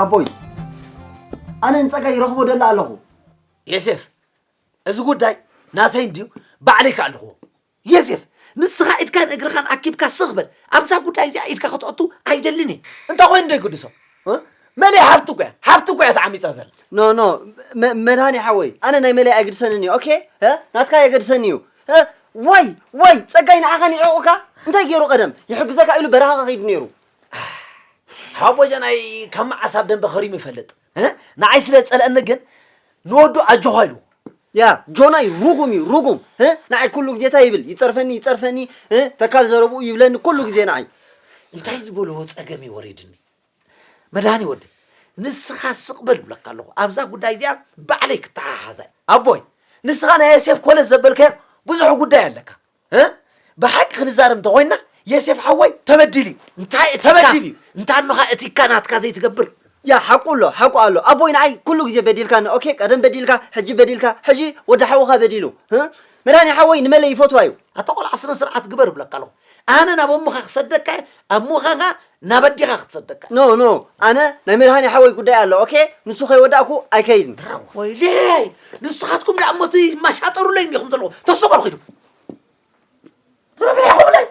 ኣቦይ፣ ኣነ ንጸጋይ ይረኽቦ ደላ ኣለኹ። ዮሴፍ፣ እዚ ጉዳይ ናተይ እንድዩ፣ ባዕለይ ክኣልኽዎ። ዮሴፍ፣ ንስኻ ኢድካን እግርኻን ኣኪብካ ስኽ በል። ኣብዛ ጉዳይ እዚኣ ኢድካ ከተእቱ ኣይደልን እየ። እንታይ ኮይኑ ዶ ይግድሶ? እ? መለይ ሓፍቲ እኮ እያ፣ ሓፍቲ እኮ እያ ተዓሚጻ ዘላ። ኖ፣ ኖ፣ መ-፣ መድሃኒ ሓወይ፣ ኣነ ናይ መለይ ኣይግድሰንን እዩ፣ ኦኬ? እ? ናትካ የገድሰኒ እዩ። እ? ዋይ፣ ዋይ፣ ጸጋይ ንዓኻ ንዕቑካ እንታይ ገይሩ ቀደም? ይሕግዘካ ኢሉ በረኻ ከኺዱ ነይሩ። ሓቦ ጀናይ ካብ መዓስ ኣብ ደንበ ከሪሙ ይፈልጥ? እ? ንዓይ ስለ ዝጸልአኒ ግን ንወዱ ኣጆኻ ኢሉ። ያ፣ ጆናይ ርጉም እዩ፣ ርጉም። እ? ንዓይ ኩሉ ግዜ እንታይ ይብል? ይጸርፈኒ፣ ይጸርፈኒ፣ እ? ተካል ዘረብኡ ይብለኒ ኩሉ ግዜ ንዓይ። እንታይ ዝበልዎ ጸገም እዩ ወሪድኒ? መድሃኒ ወደይ፣ ንስኻ ስቕ በል እብለካ ኣለኹ። ኣብዛ ጉዳይ እዚኣ ባዕለይ ክተሓሓዛ እየ። ኣቦይ፣ ንስኻ ናይ ዮሴፍ ኮለል ዘበልካዮ ብዙሕ ጉዳይ ኣለካ። እ? ብሓቂ ክንዛረብ እንተኾይንና፣ ዮሴፍ ሓወይ ተበዲሉ እዩ። እንታይ እቲ እካ? ተበዲሉ እዩ። እንታ እንኻ እቲ እካ ናትካ ዘይትገብር? ያ፣ ሓቁ ኣሎ፣ ሓቁ ኣሎ። ኣቦይ ንዓይ ኩሉ ግዜ በዲልካኒ። ኦኬ፣ ቀደም በዲልካ፣ ሕጂ በዲልካ፣ ሕጂ ወዲ ሓውኻ በዲሉ። እ? መድሃኒ ሓወይ ንመለይ ይፈትዋ እዩ። ኣታ ቆልዓ ስነ ስርዓት ግበር እብለካ ኣለኹ። ኣነ ናብ ኣሞኻ ክሰደካ እየ፣ ኣሞኻኻ ናብ ኣዴኻ ክትሰደካ። ኖ፣ ኖ፣ ኣነ ናይ መድሃኒ ሓወይ ጉዳይ ኣሎ። ኦኬ፣ ንሱ ከይወዳእኩ ኣይከይድን። ወይለይ፣ ንስኻትኩም ደኣ እሞ እቲ ማሻጠሩለይ እንዲኹም ዘለኹም። ተሰበሩ ኺዱ። ረፊዕኩምለይ፣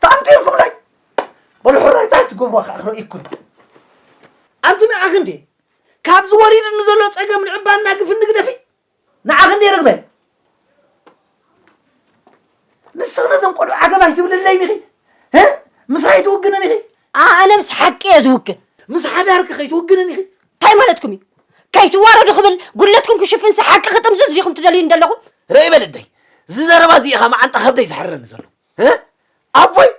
ተኣንቲርኩምለይ። በሉ ሕራይ እንታይ ትገብሩ ከዓ ክርእየኩም። ኣንቲ ንዓኺ እንዴ ካብዚ ወሪድኒ ዘሎ ጸገም ንዕባና ግፍኒ ግደፊ። ንዓኺ እንዴ ርግበ። ንስኺ ነዞም ቆልዑ ዓገብ ኣይትብልለይን ኢኺ። ህ? ምሳይ ትውግንን ኢኺ። ኣነ ምስ ሓቂ እየ ዝውግን። ምስ ሓዳርኪ ከይትውግንን ኢኺ። እንታይ ማለትኩም እዩ? ከይትዋረዱ ክብል ጉድለትኩም ክሽፍንሲ ሓቂ ክጥምዝዝ ዲኹም ትደልዩኒ ዘለኹም? ርእይ በል እደይ፣ እዚ ዘረባ እዚ ኢኻ መዓንጣ ከብደይ ዝሕረኒ ዘሎ። እ? ኣቦይ፣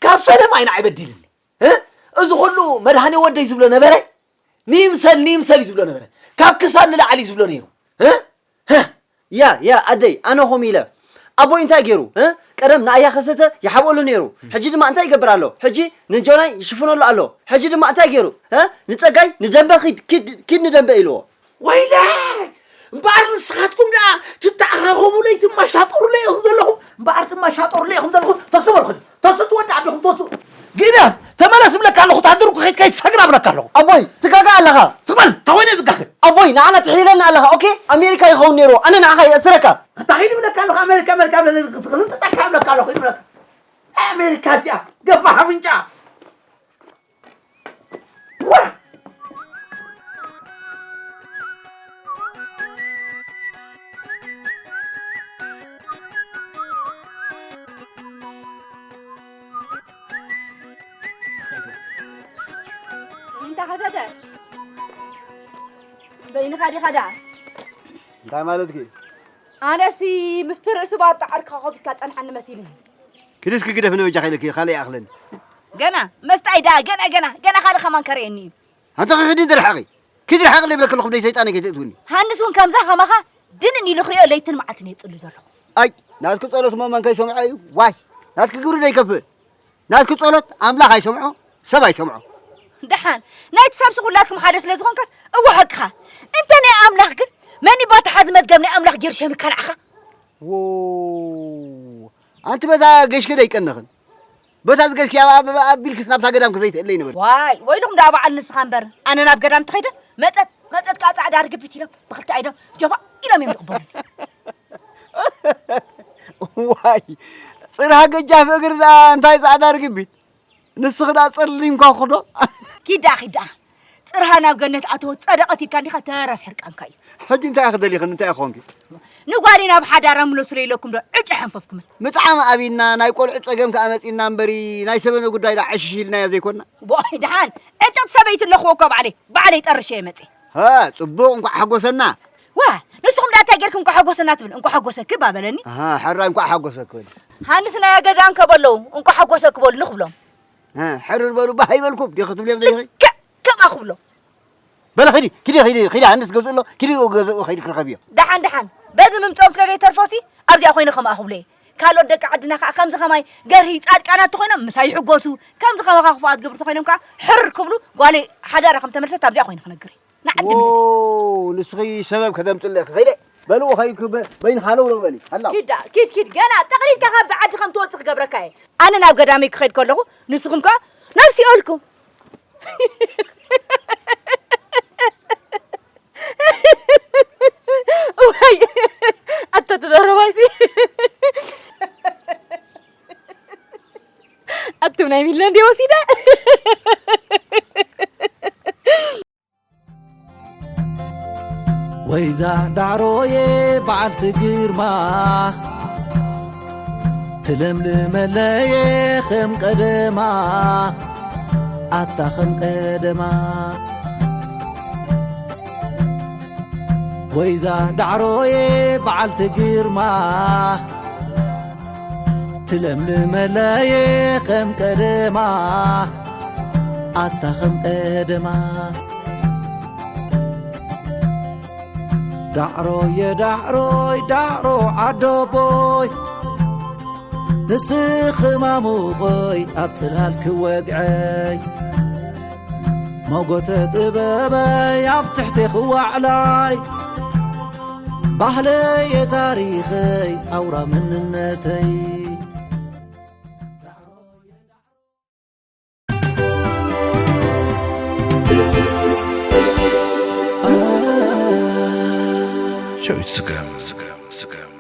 ካብ ፈለማ እዩ ንዓይ በዲልኒ። እ? እዚ ኩሉ መድሃኔ ወደይ ዝብሎ ነበረ፣ ንይምሰል፣ ንይምሰል እዩ ዝብሎ ነበረ። ካብ ክሳድ ንላዕሊ እዩ ዝብሎ ነይሩ። እ? ህ! ያ፣ ያ፣ ኣደይ፣ ኣነ ኸም ኢለ። ኣቦይ እንታይ ገይሩ? እ? ቀደም ንኣያ ከሰተ ይሓብኦሉ ነይሩ። ሕጂ ድማ እንታይ ይገብር ኣሎ? ሕጂ ንጆናይ ይሽፍነሉ ኣሎ። ሕጂ ድማ እንታይ ገይሩ? እ? ንጸጋይ ንደንበ ኪድ፣ ኪድ፣ ኪድ ንደንበ ኢልዎ። ወይለይ! እምበኣር ንስኻትኩም ደኣ ትተዓኻኸቡለይ ትመሻጠሩለይ ኢኹም ዘለኹም። እምበኣር ትመሻጠሩለይ ኢኹም ዘለኹም። ተስኡ በሉ ሕጂ። ተስኡ ትወዲ ኣደኹም ተስኡ። ግደፍ! ተመለስ እብለካ ኣለኹ። ወታደር እኮ ከይድ ከይትሰግር እብለካ ኣለኹ። ኣቦይ፣ ትጋጋ ኣለኻ። ስቕ በል! እንታይ ኮይነ ዝጋገ? ኣቦይ፣ ንዓና ትሕይለና ኣለኻ። ኦኬ? ኣሜሪካ ይኸውን ነይሩ። ኣነ ንዓኻ ይእስረካ። እንታይ ኺድ እብለካ ኣለኹ። ኣሜሪካ፣ ኣሜሪካ እብለካ፣ እብለካ ኣለኹ። ኺድ እብለካ። ኣሜሪካ እዚኣ ገፋሕ ኣፍንጫ። እንታ ከሰተ በይንኻ ዲኻ ደኣ? እንታይ ማለትኪ? ኣነሲ ምስቲ ርእሲ ባርጣ ዓርካ ከፊትካ ጸንሓኒ መሲልኒ። ክድስኪ ግደፍ ንበጃ ከይለኪ ካልእ ይኣኽለኒ። ገና መስጣይ ደኣ ገና ገና ገና ካልእ ከማን ከርእየኒ እዩ። ኣንተ ኺዲ ድርሓቒ። ኪዲ ርሓቕ ዘይብለኪ ኣለኹ ብደይ ሰይጣን ከይተእትውኒ። ሃንስ እውን ከምዛ ከማኻ ድንን ኢሉ ክሪኦ ለይትን መዓልትን እየ ጽሉ ዘለኹ። ኣይ ናትኪ ጸሎት እሞ መን ከይሰምዖ እዩ? ዋይ ናትኪ ግብሪ ዘይከፍል። ናትኪ ጸሎት ኣምላኽ ኣይሰምዖ፣ ሰብ ኣይሰምዖ። ደሓን ናይቲ ሰብሲ ኩላትኩም ሓደ ስለ ዝኾንካስ እወ ሓቅኻ። እንተ ናይ ኣምላኽ ግን መን እዩ ባቲ ሓዚ መዝገብ ናይ ኣምላኽ ገይሩ ሸሚካ ንዓኻ? ዎ ኣንቲ በዛ ገሽኪ ደይቀነኽን በታ ዝገሽኪ ኣብ- ኣብ- ኣብ- ኣቢልኪስ ናብታ ገዳም ክዘይትእለይ ንብል። ዋይ ወይልኹም ደኣ በዓል ንስኻ እምበር ኣነ ናብ ገዳም ትኸይደ መጠጥ መጠጥ ከዓ ፃዕዳ ርግቢት ኢሎም ብክልተ ኣይዶም ጀፋ ኢሎም እዮም ዝቕበሉኒ። ዋይ ጽርሃ ገጃፍ እግሪ ደኣ እንታይ ጻዕዳ ርግቢት? ንስኺ ደኣ ጸሊምካ ክዶ? ኪዳ ኪዳ ጽርሃ ናብ ገነት ኣተወት ጸደቐት ኢልካ እንዲኻ ተረፍ ሕርቃንካ እዩ። ሕጂ እንታይ ኢኺ ደሊኽን እንታይ ኢኺ ኮንኪ? ንጓለይ ናብ ሓዳራ ምለሱለይ ኢለኩም ዶ ዕጭ ሓንፈፍኩምን? ምጥዓም ኣብይና ናይ ቆልዑ ጸገም ከኣ መጺና እምበሪ ናይ ሰበነ ጉዳይ ደኣ ዕሽሽ ኢልናዮ ዘይኮና? ቦይ ደሓን ዕጨት ሰበይቲ ኣለኽዎ እኮ ባዕለይ ባዕለይ ጠርሸ እየ መጺ። ሃ ጽቡቕ እንኳዕ ሓጎሰና። ዋ ንስኹም ደኣ እንታይ ጌርኩም እንኳዕ ሓጎሰና ትብል እንኳዕ ሓጎሰኪ እባ በለኒ። ኣሃ ሕራይ እንኳዕ ሓጎሰኪ በሊ። ሃንስ ናይ ገዛ እንከ በለዉ እንኳዕ ሓጎሰኪ በሉ ንኽብሎም። እ፣ ሕርር በሉ፣ ባህ ይበልኩም። ዲኺ ትብልዮም ዘለኺ? ከ-፣ ከምኣ ክብሎ። በለ ኺዲ፣ ኪዲ፣ ኺዲ፣ ኺዲ፣ ኣነስ ገዝኡ ኣሎ፣ ኪዲ ገዝኡ ኸይዲ ክረኸብዮ። ደሓን፣ ደሓን። በዚ ምምፅኦም ስለ ዘይተርፎሲ፣ ኣብዚኣ ኮይነ ከምኣ ክብሎ እየ። ካልኦት ደቂ ዓድና ከዓ ከምዚ ከማይ ገርሂ ፃድቃናት ተኾይኖም ምሳይ ይሕጎሱ፣ ከምዚ ከማኻ ክፉኣት ግብሪ ተኾይኖም ከዓ ሕር ክብሉ፣ ጓለይ ሓዳራ ከም ተመልሰት ኣብዚኣ ኮይነ ክነግር እየ። ንዓዲ ዎ፣ ምለስ። ንስኺ ሰበብ ከተምፅለኪ ኸይደ። በልዎ ኸይድኩ በ-፣ በይንኻ ለውለው በሊ። ሃላው። ኪድ ደኣ፣ ኪድ፣ ኪድ። ገና ጠቕሊልካ ካብዚ ዓዲ ከም ትወፅእ ክገብረካ እየ። ኣነ ናብ ገዳመይ ክኸይድ ከለኹ፣ ንስኹም ከኣ ናብ ሲኦልኩም። ዋይ፣ ኣታ ተደረባይሲ። ኣቱም ናይ ሚለን ድየ ወሲደ? ወይዛ ዳዕሮየ በዓልቲ ግርማ፣ ትለምልመለየ ከም ቀደማ፣ ኣታ ከም ቀደማ። ወይዛ ዳዕሮየ በዓልቲ ግርማ፣ ትለምልመለየ ከም ቀደማ፣ ኣታ ከም ቀደማ። ዳዕሮየ ዳዕሮይ ዳዕሮ ዓዶቦይ፣ ንስኺ ማሙቐይ ኣብ ጽላል ክወግዐይ፣ ሞጎተ ጥበበይ ኣብ ትሕቲ ክዋዕላይ፣ ባህለየ ታሪኸይ ኣውራ መንነተይ። ሸዊት ስገም፣ ስገም፣ ስገም።